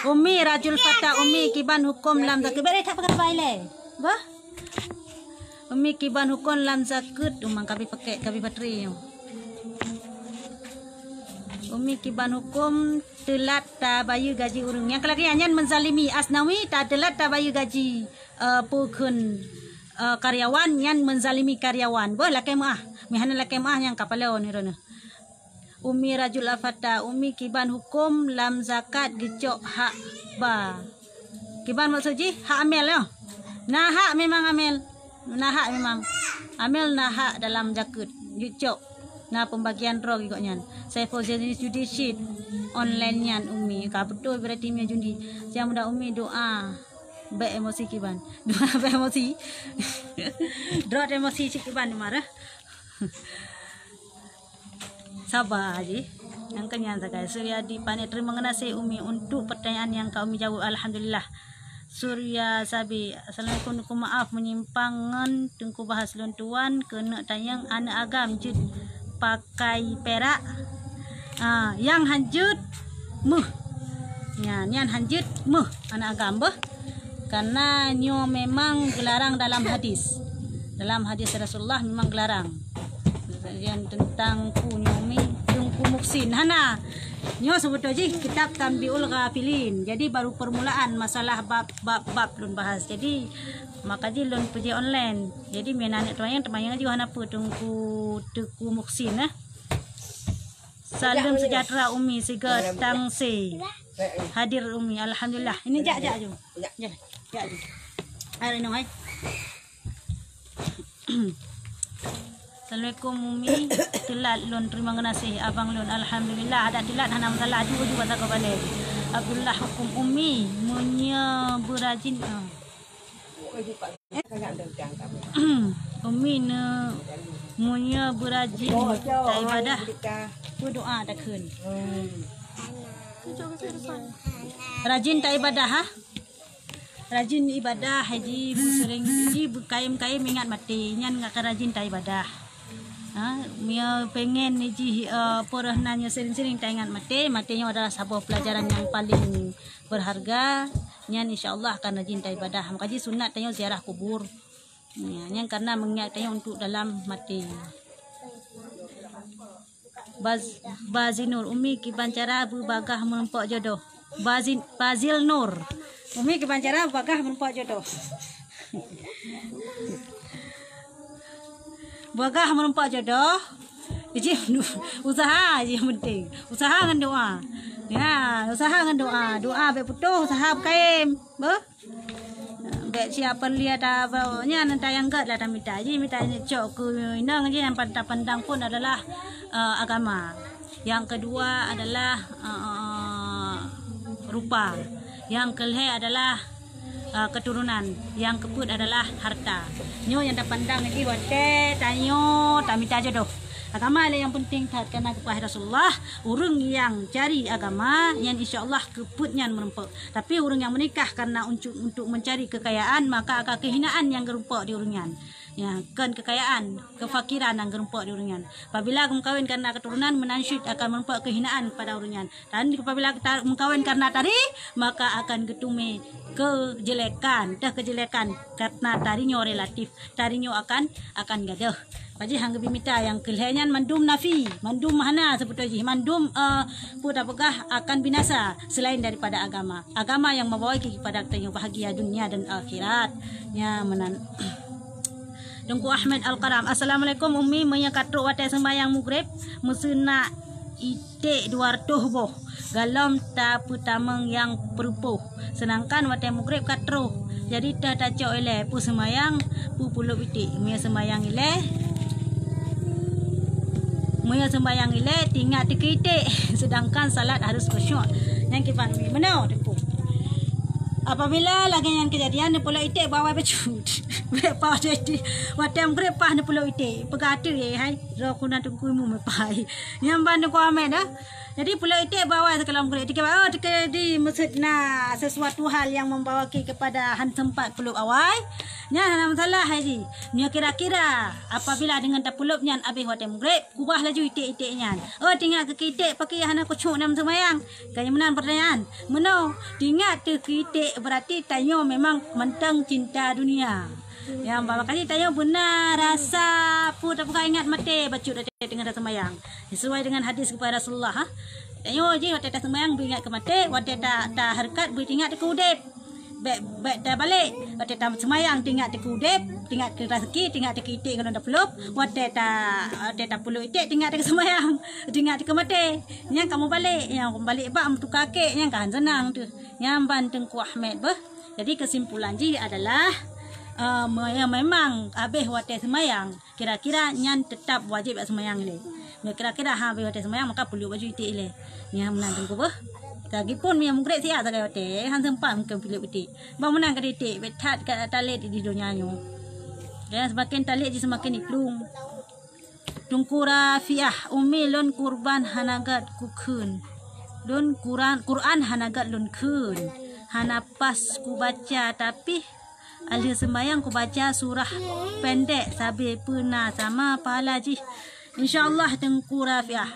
Umi Rajul Fata, Umi kiban huköm lam zakeuet. Bèk lé that pakai bai lé. Bah? Umi kiban huköm lam zakeuet, umang kabi pakai, kabi baterai nyoe. Umi kiban huköm teulat tabayeue gaji ureuëng. Nyang keulakèe nyan, nyan menzalimi Asnawi, ta teulat tabayeue gaji, eh, peue kheun, eh, karyawan, nyan menzalimi karyawan. Beuh lakèe meu'ah. Meuhana lakèe meu'ah nyang ka paloe ni droeneuh. Umi Rajul Afata, Umi kiban huköm lam zakat geucok hak ba. Kiban maksud jih? Hak Amel nyoe. Na hak memang Amel. Na hak memang. Amel na hak dalam zakeuet. Geucok. Na pembagian droe geuh nyan. Saiful jenis judi cit online nyan Umi. Ka beutôi berarti mie judi. Siang muda Umi doa. Bèk emosi kiban. Doa bèk emosi. Droe emosi cit kiban marah. Saba jih. Nyang keunyan sagai. Suryadi Panik, terima kasih Umi untuk pertanyaan yang ka Umi jawab. Alhamdulillah. Surya Sabi, assalamualaikum. Teungku maaf menyimpang ngon Teungku bahas lôn tuan keuneuk tanyong aneuk agam jeuet pakai perak. Ah, nyang hanjeuet meuh. Nyan, nyan hanjeuet meuh aneuk agam beuh. Karena nyoe memang geularang dalam hadis. Dalam hadis Rasulullah memang geularang. Yang tentang ku nyoe mi, Teungku Muksin. Hana. Nyoe sebetul jih kitab Tanbihul Ghafilin. Jadi baru permulaan masalah bab-bab lôn bahas. Jadi maka jih lôn peujeuet online. Jadi meunan aneuk teumanyong, teumanyong jih hana peue Teungku, Teungku Muksin, eh. Salam sejahtera Umi sigoe tangse. Hadir Umi, alhamdulillah. Ini jak, jak ju. Jak, jak ju. Hai, Reno, hai. Assalamualaikum Umi. Teulat lôn, terima kasih abang lôn. Alhamdulillah, adak teulat hana masalah. Aju, aju basa kau balai. Abdullah, hukum Umi, meunyoe beurajin, ah. Umi ne, meunyoe beurajin taibadah, peue doa takheun? Rajin taibadah, ha? Rajin ibadah, haji, sering, haji, beukayém-kayém ingat maté, nyan akan rajin taibadah. Ha, meunyoe pengen jih, eh, peureuh nan nyoe sering-sering taingat maté, maté nyoe adalah saboh pelajaran nyang paling berharga, nyan insya Allah akan rajin taibadah. Maka jih sunat tanyoe ziarah kubur. Ya, nyan karena mengingat tanyoe untuk dalam maté. Baz-, Bazinur, Umi kiban cara beubagah meureumpok jodoh. Bazin-, Bazil Nur. Umi kiban cara beubagah meureumpok jodoh. Beubagah meureumpok jodoh. Iji usaha iji yang penting. Usaha ngon doa. Ya, usaha ngon doa. Doa bèk putôh, usaha beukayém. Beuh? Bèk siap peulihat aba nyan tayang gèt lah tamita. Ji mita cok keu inong ji nyang pan-, tapandang pun adalah, eh, agama. Yang kedua adalah, eh, rupa. Yang kelhèe adalah, eh, keturunan. Yang keupeuet adalah harta. Nyoe nyang tapandang ji watèe tanyoe tamita jodoh. Agama lé nyang penting that, karena geupeugah Rasulullah, ureueng nyang cari agama, nyan insya Allah keupeuet nyan meureumpok. Tapi ureueng nyang meunikah karena untuk, untuk mencari kekayaan, maka akan kehinaan nyang geureumpok di ureueng nyan. Ya, kon kekayaan, kefakiran nyang geureumpok di ureueng nyan. Apabila geumeukawen karena keturunan, meunan syit akan meureumpok kehinaan kepada ureueng nyan. Dan apabila ta-, meukawen karena tari, maka akan geuteumé kejelekan. Teuh kejelekan karena tari nyoe relatif. Tari nyoe akan, akan gadôh. Paji hang geubi mita nyang keulhèe nyan mandum nafi, mandum hana seubeutoe jih, mandum, eh, peue tapeugah akan binasa selain daripada agama. Agama nyang membawa kita kepada tanyoe bahagia dunia dan akhirat. Nya meunan. Teungku Ahmed Al-Karam. Assalamualaikum Umi, meunyoe ka trok watèe seumbahyang Maghrib, meuseuna iték dua reutôh boh, galom tapeutamong nyang peurupoh. Seudangkan watèe Maghrib ka troh, jadi teuh tacok ilèe peue seumbahyang, peue pulop iték. Meunyoe seumbahyang ilèe, meunyoe seumbahyang ilèe, tingat teukeue iték. Seudangkan salat harus khusyuk. Nyan kiban Umi. Meunoe, Teungku. Apabila lagèe nyan keujadian, neupulop iték bak awai bacut. Bèk paih jadi. Watèe Maghrib paih neupulop iték. Peugah ateueh, hai. Droe ku na Teungku Imum meupai. Nyan ban Teungku Ahmed, ah. Jadi, pulop iték bak awai sigohlom Maghrib. Teuka, oh, teuka di meuseut na sesuatu hal yang membawa kita kepada han sempat pulop awai. Nyan hana masalah, hai ji. Nyoe kira-kira apabila deungon tapulop nyan abéh watèe Maghrib, kubah laju iték-iték nyan. Oh, tingat keu iték, pakri hana khusyuk na meuseumbahyang. Kan nyan meunan pertanyaan. Meunoe, tingat teuh keu iték, berarti tanyoe memang mantong cinta dunia. Nyang ba-, makajih tanyoe beuna rasa peue tapeugah ingat maté bacut watèe teungoh taseumayang. Sesuai dengan hadis geupeugah Rasulullah, ha. Tanyoe jih watèe taseumayang beuingat keu maté, watèe ta-, tahareukat beuingat keu udép. Bèk, bèk tabalek. Watèe taseumayang teuingat keu udép, teuingat keu raseuki, teuingat keu iték ngon tapulop. Watèe ta-, watèe tapulop iték teuingat keu seumayang, teuingat keu maté. Nyan ka mubalek, nyang mubalek bak meutuka kèk, nyan ka han seunang teuh. Nyan ban Teungku Ahmed beuh. Jadi, kesimpulan jih adalah, eh, me-, yang memang abéh watèe seumayang, kira-kira nyan teutap wajéb bak seumayang ilèe. Meunyoe kira-kira han abéh watèe seumayang, maka pulop baju iték ilèe. Nyan meunan Teungku beuh. Lagipun meunyoe Maghrib siat sagai watèe, han sempat mungken pulop iték. Bah meunan ka iték, bèk that ka talét di donya nyoe. Dan semakin talét jih semakin iplueng. Teungku Rafiah, Umi lôn kurban hana gèt kukheun. Lôn Quran, Quran hana gèt lôn kheun. Hana pas kubaca, tapi lheueh seumayang kubaca surah pendek sabe peuna sama pahala jih. Insya Allah Teungku Rafiah.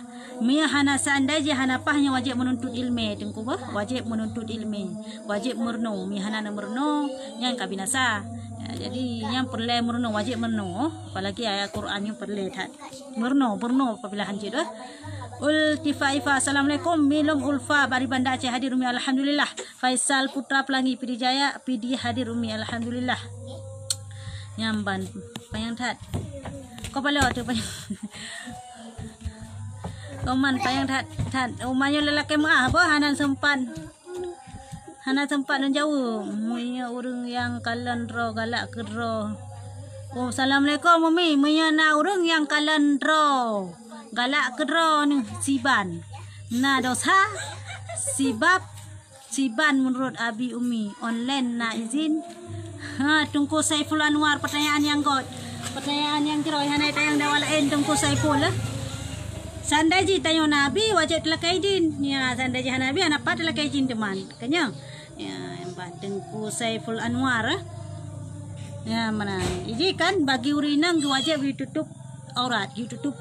Meunyoe hana seandai jih hana paih nyoe wajéb meununtut ileumèe Teungku beuh. Wajéb meununtut ileumèe. Wajéb meurunoe. Meunyoe hana meurunoe, nyan ka binasa. Ya, jadi nyan peureulèe meurunoe, wajéb meurunoe. Apalagi ayat Quran nyoe peureulèe that. Meurunoe, meurunoe apabila hanjeuet, eh. Ultifa Ifa, assalamualaikum. Milom Ulfa, bari Banda Aceh hadir Umi, alhamdulillah. Faisal Putra Pelangi, Pidie Jaya, Pidie hadir Umi, alhamdulillah. Nyan ban, panyang that. Ko paloe teuh panyang. Oman panyang that, that. Oman nyoe lelaki meuah, boh hana sempat. Hana sempat lôn jaweueb. Meunyoe ureueng nyang kalon droe galak keu droe. Oh, assalamualaikum, Umi. Meunyoe na ureueng nyang kalon droe galak keu droe neuh siban, na dosa? Sibab siban menurut Abi Umi. Online na izin? Ha, Teungku Saiful Anwar, pertanyaan nyang göt. Pertanyaan nyang jroh, hana tayang dawa laén Teungku Saiful, eh. Seandai jih tanyoe na Abi, wajéb teulakèe idin. Ya, seandai jih hana Abi, hana pat teulakèe idin teuma. Keunyoe, Ya, nyang bah Teungku Saiful Anwar, eh. Ya, meunan. Jadi kan bagi ureueng inong wajéb jitutup aurat, jitutup,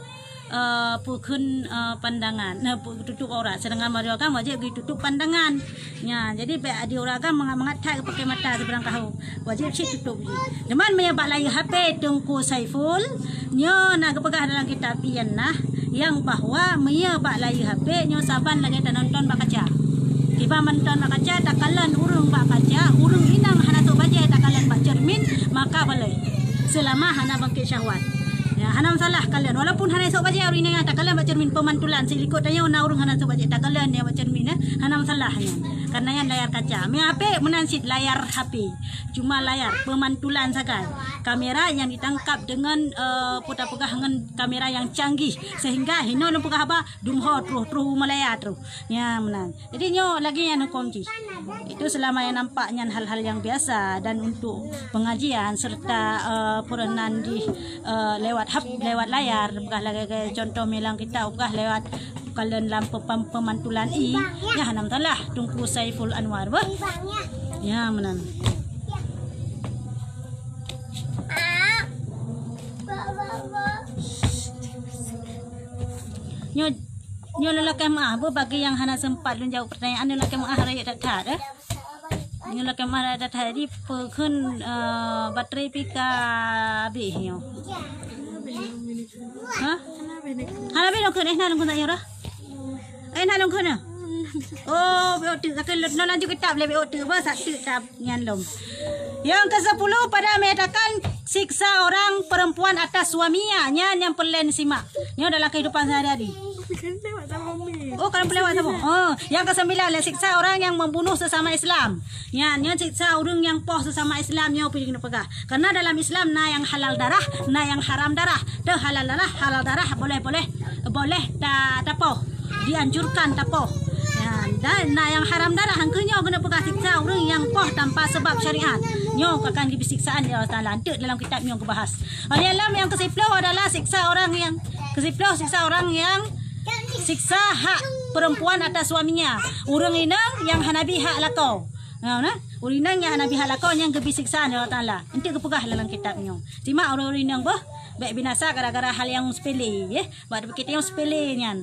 eh, peukheun, eh, pandangan, eh, pu-, tutup aurat. Sedangkan bagi ureueng agam wajéb jitutup pandangan. Ya, jadi bèk di ureueng agam mangat-mangat that pakai mata sibarang tahu. Wajéb cit tutup jih. Cuman meunyoe bak layeue H P Teungku Saiful, nyoe na geupeugah dalam kitab Ian nah, nyang bahwa meunyoe bak layeue H P nyoe saban lagèe tanonton bak kaca. Kiban mantong bak kaca, takalon ureueng bak kaca, ureueng inong hana sôk bajèe takalon bak ceureumin, maka boleh. Seulama hana bangkit syahwat. Ya, hana masalah kalon. Walaupun hana sôk bajèe ureueng inong takalon bak ceureumin, peumantulan, silikot tanyoe na ureueng hana sôk bajèe takalon nyan bak ceureumin, eh. Hana masalah nyan. Karena nyan layar kaca. Meunyoe H P meunan cit layar H P. Cuma layar peumantulan sagai. Kamera yang ditangkap dengan, eh, peue tapeugah ngon kamera yang canggih sehingga hinoe lôn peugah haba dum ho troh-troh u Malaya troh. Ya, meunan. Jadi nyoe lagèe nyan hukôm jih. Itu selama yang nampak nyan hal-hal yang biasa dan untuk pengajian serta, eh, peurenan di, eh, lewat hap-, lewat layar, peugah lagèe-lagèe contoh milang kita peugah lewat kalon lam pepam-, pemantulan i, ya hana masalah Teungku Saiful Anwar beuh. Ya, meunan. Nyoe Nyoe lôn lakèe meu'ah, beuh bagi nyang hana seumpat lôn jaweueb peurtanyaan, lôn lakèe meu'ah rayeuk that-that, eh. Nyoe lakèe meu'ah rayeuk that-that, jadi peukheun, eh, baterai pih ka abéh nyoe. Hah? Hana abéh lôn kheun, eh, na lôn kheun tak nyoe dah? Eh, na lôn kheun, eh? Oh, bèk teuk, lakèe lôn lanjut kitab lé bèk teuk, beuh, sat teuk tab. Nyan lom. Yang kesepuluh pada menyatakan siksa orang perempuan atas suaminya. Nyan nyang peureulèe simak. Nyoe dalam kehidupan sehari-hari. Oh, kan lewat sama Umi. Oh, yang kesembilan, siksa orang yang membunuh sesama Islam. Nyan, nyan siksa ureueng nyang poh sesama Islam nyoe pih keuneuk peugah. Karena dalam Islam na yang halal darah, na yang haram darah. Teuh halal darah, halal darah boleh-boleh, boleh ta-, tapoh. Dianjurkan tapoh. Ya, dan na yang haram darah, nyang keu nyoe keuneuk peugah siksa ureueng nyang poh tanpa sebab syariat. Nyoe akan geubri siksaan lé Allah Taala. Enteuk dalam kitab nyoe geubahas. Oleh alam yang kesiploh adalah siksa orang yang, kesiploh siksa orang yang siksa hak perempuan atas suaminya. Ureueng inong nyang hana bi hak lakoe. Nah, nah, ureueng inong nyang hana bi hak lakoe nyang geubri siksaan lé Allah Taala. Enteuk geupeugah dalam kitab nyoe. Simak ureueng-ureueng inong beuh, bèk binasa gara-gara hal nyang sepele, ya. Bak dipikir nyang sepele nyan.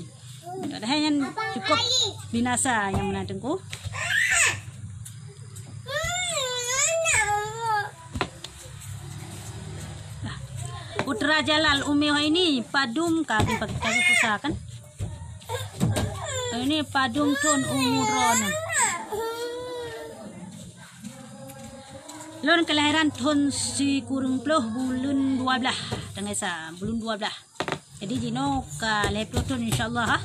Padahai nyan cukup binasa nyang meunan Teungku. Putra Jalal Umi Huaini, padum ka, ka, ka susah kan? Ini padum thôn umu droeneuh. Lôn kelahiran thôn sikureueng ploh buleuen dua blaih, teungoh sa buleuen dua blaih. Jadi jinoe ka lhèe ploh thôn insya Allah, ha.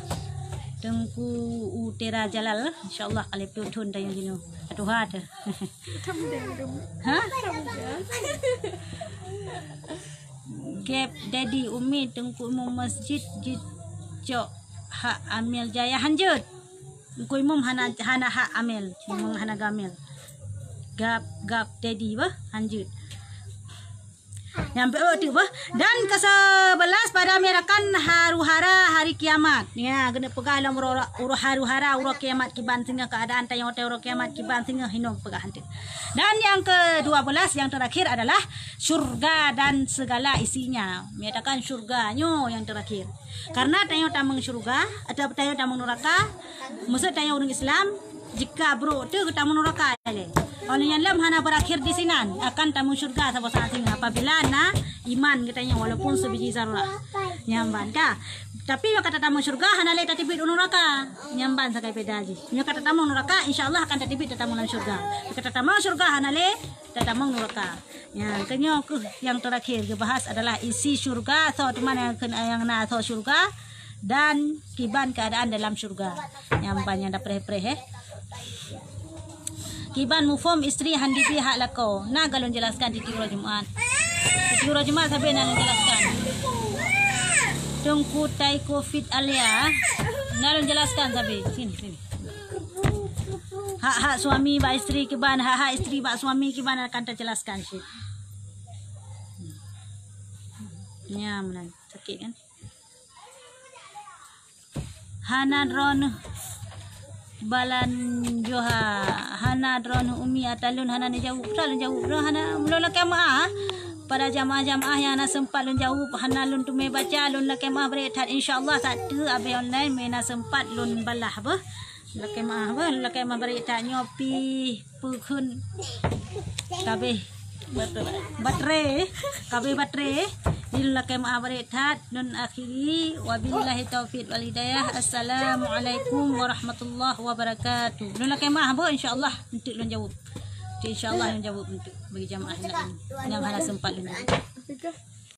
Teungku Utera Jalal, insya Allah ka lhèe ploh thôn tanyoe jinoe. Ka tuha teuh. Ha? Gap Dedi Umi, Teungku Imum Masjid jicok hak amil jaya hanjeuet. Teungku Imum hana, hana hak amil, memang hana gamil. Gap, gap Dedi bah hanjeuet. Nyang peuet tu bah. Dan kesebelasan pada merayakan haru-hara hari kiamat. Ya, keuneuk peugah lom uroe, uroe haru-hara uroe kiamat kiban singoh, keadaan tanyoe uroe kiamat kiban singoh hinoe peugah hantu. Dan yang kedua belas, yang terakhir adalah syurga dan segala isinya. Menyatakan syurga nyoe yang terakhir. Karena tanyoe tamong syurga, atau tanyoe tamong neraka, maksud tanyoe ureueng Islam, jika brok tu geutamong neraka lé. Oleh nyan lom hana berakhir di sinan, akan tamong syurga saboh saat singoh apabila na iman geutanyoe walaupun sebiji zarrah. Nyan ban ka. Tapi meunyoe ka tatamong syurga hana lé tateubiet u neraka. Nyan ban sagai beda jih. Meunyoe ka tatamong neraka, insya Allah akan tateubiet tatamong lam syurga. Meunyoe ka tatamong syurga hana lé tatamong neraka. Nyan, keu nyoe keuh nyang terakhir geubahas adalah isi syurga, soe teuma nyang keu-, nyang na soe syurga dan kiban keadaan dalam syurga. Nyan ban nyang tapreh-preh, eh. Kiban muphom istri han dibi hak lakoe. Na ka lôn jelaskan tiep-tiep uroe Jumat. Tiep-tiep uroe Jumat sabe na lôn jelaskan. Teungku Taiko Fit Alia. Na lôn jelaskan sabe. Sini, sini. Hak-hak suami bak istri kiban, hak-hak istri bak suami kiban akan tajelaskan cit. Nyan meunan, sakit kan? Hana droeneuh. Balan Joha, hana droeneuh Umi, ata lôn hana neujaweueb. Peue lôn jaweueb? Lôn hana, lôn lakée meu'ah. Pada jamaah-jamaah nyang hana sempat lôn jaweueb, hana lôn teumé baca, lôn lakée meu'ah barét that. Insya Allah, sateue abéh online, meuhana sempat lôn balah beuh. Lakée meu'ah beuh, lakée meu'ah barét that. Nyoe pih peukheun kabéh baterai, kabéh baterai. Nyoe lakée meu'ah barét that. Lôn akhiri, wabillahi taufiq wal hidayah. Assalamualaikum warahmatullahi wabarakatuh. Lôn lakée meu'ah beuh, insya Allah eunteuk lôn jaweueb. Insya Allah lôn jaweueb eunteuk bagi jamaah nyang, nyang hana sempat lôn jaweueb.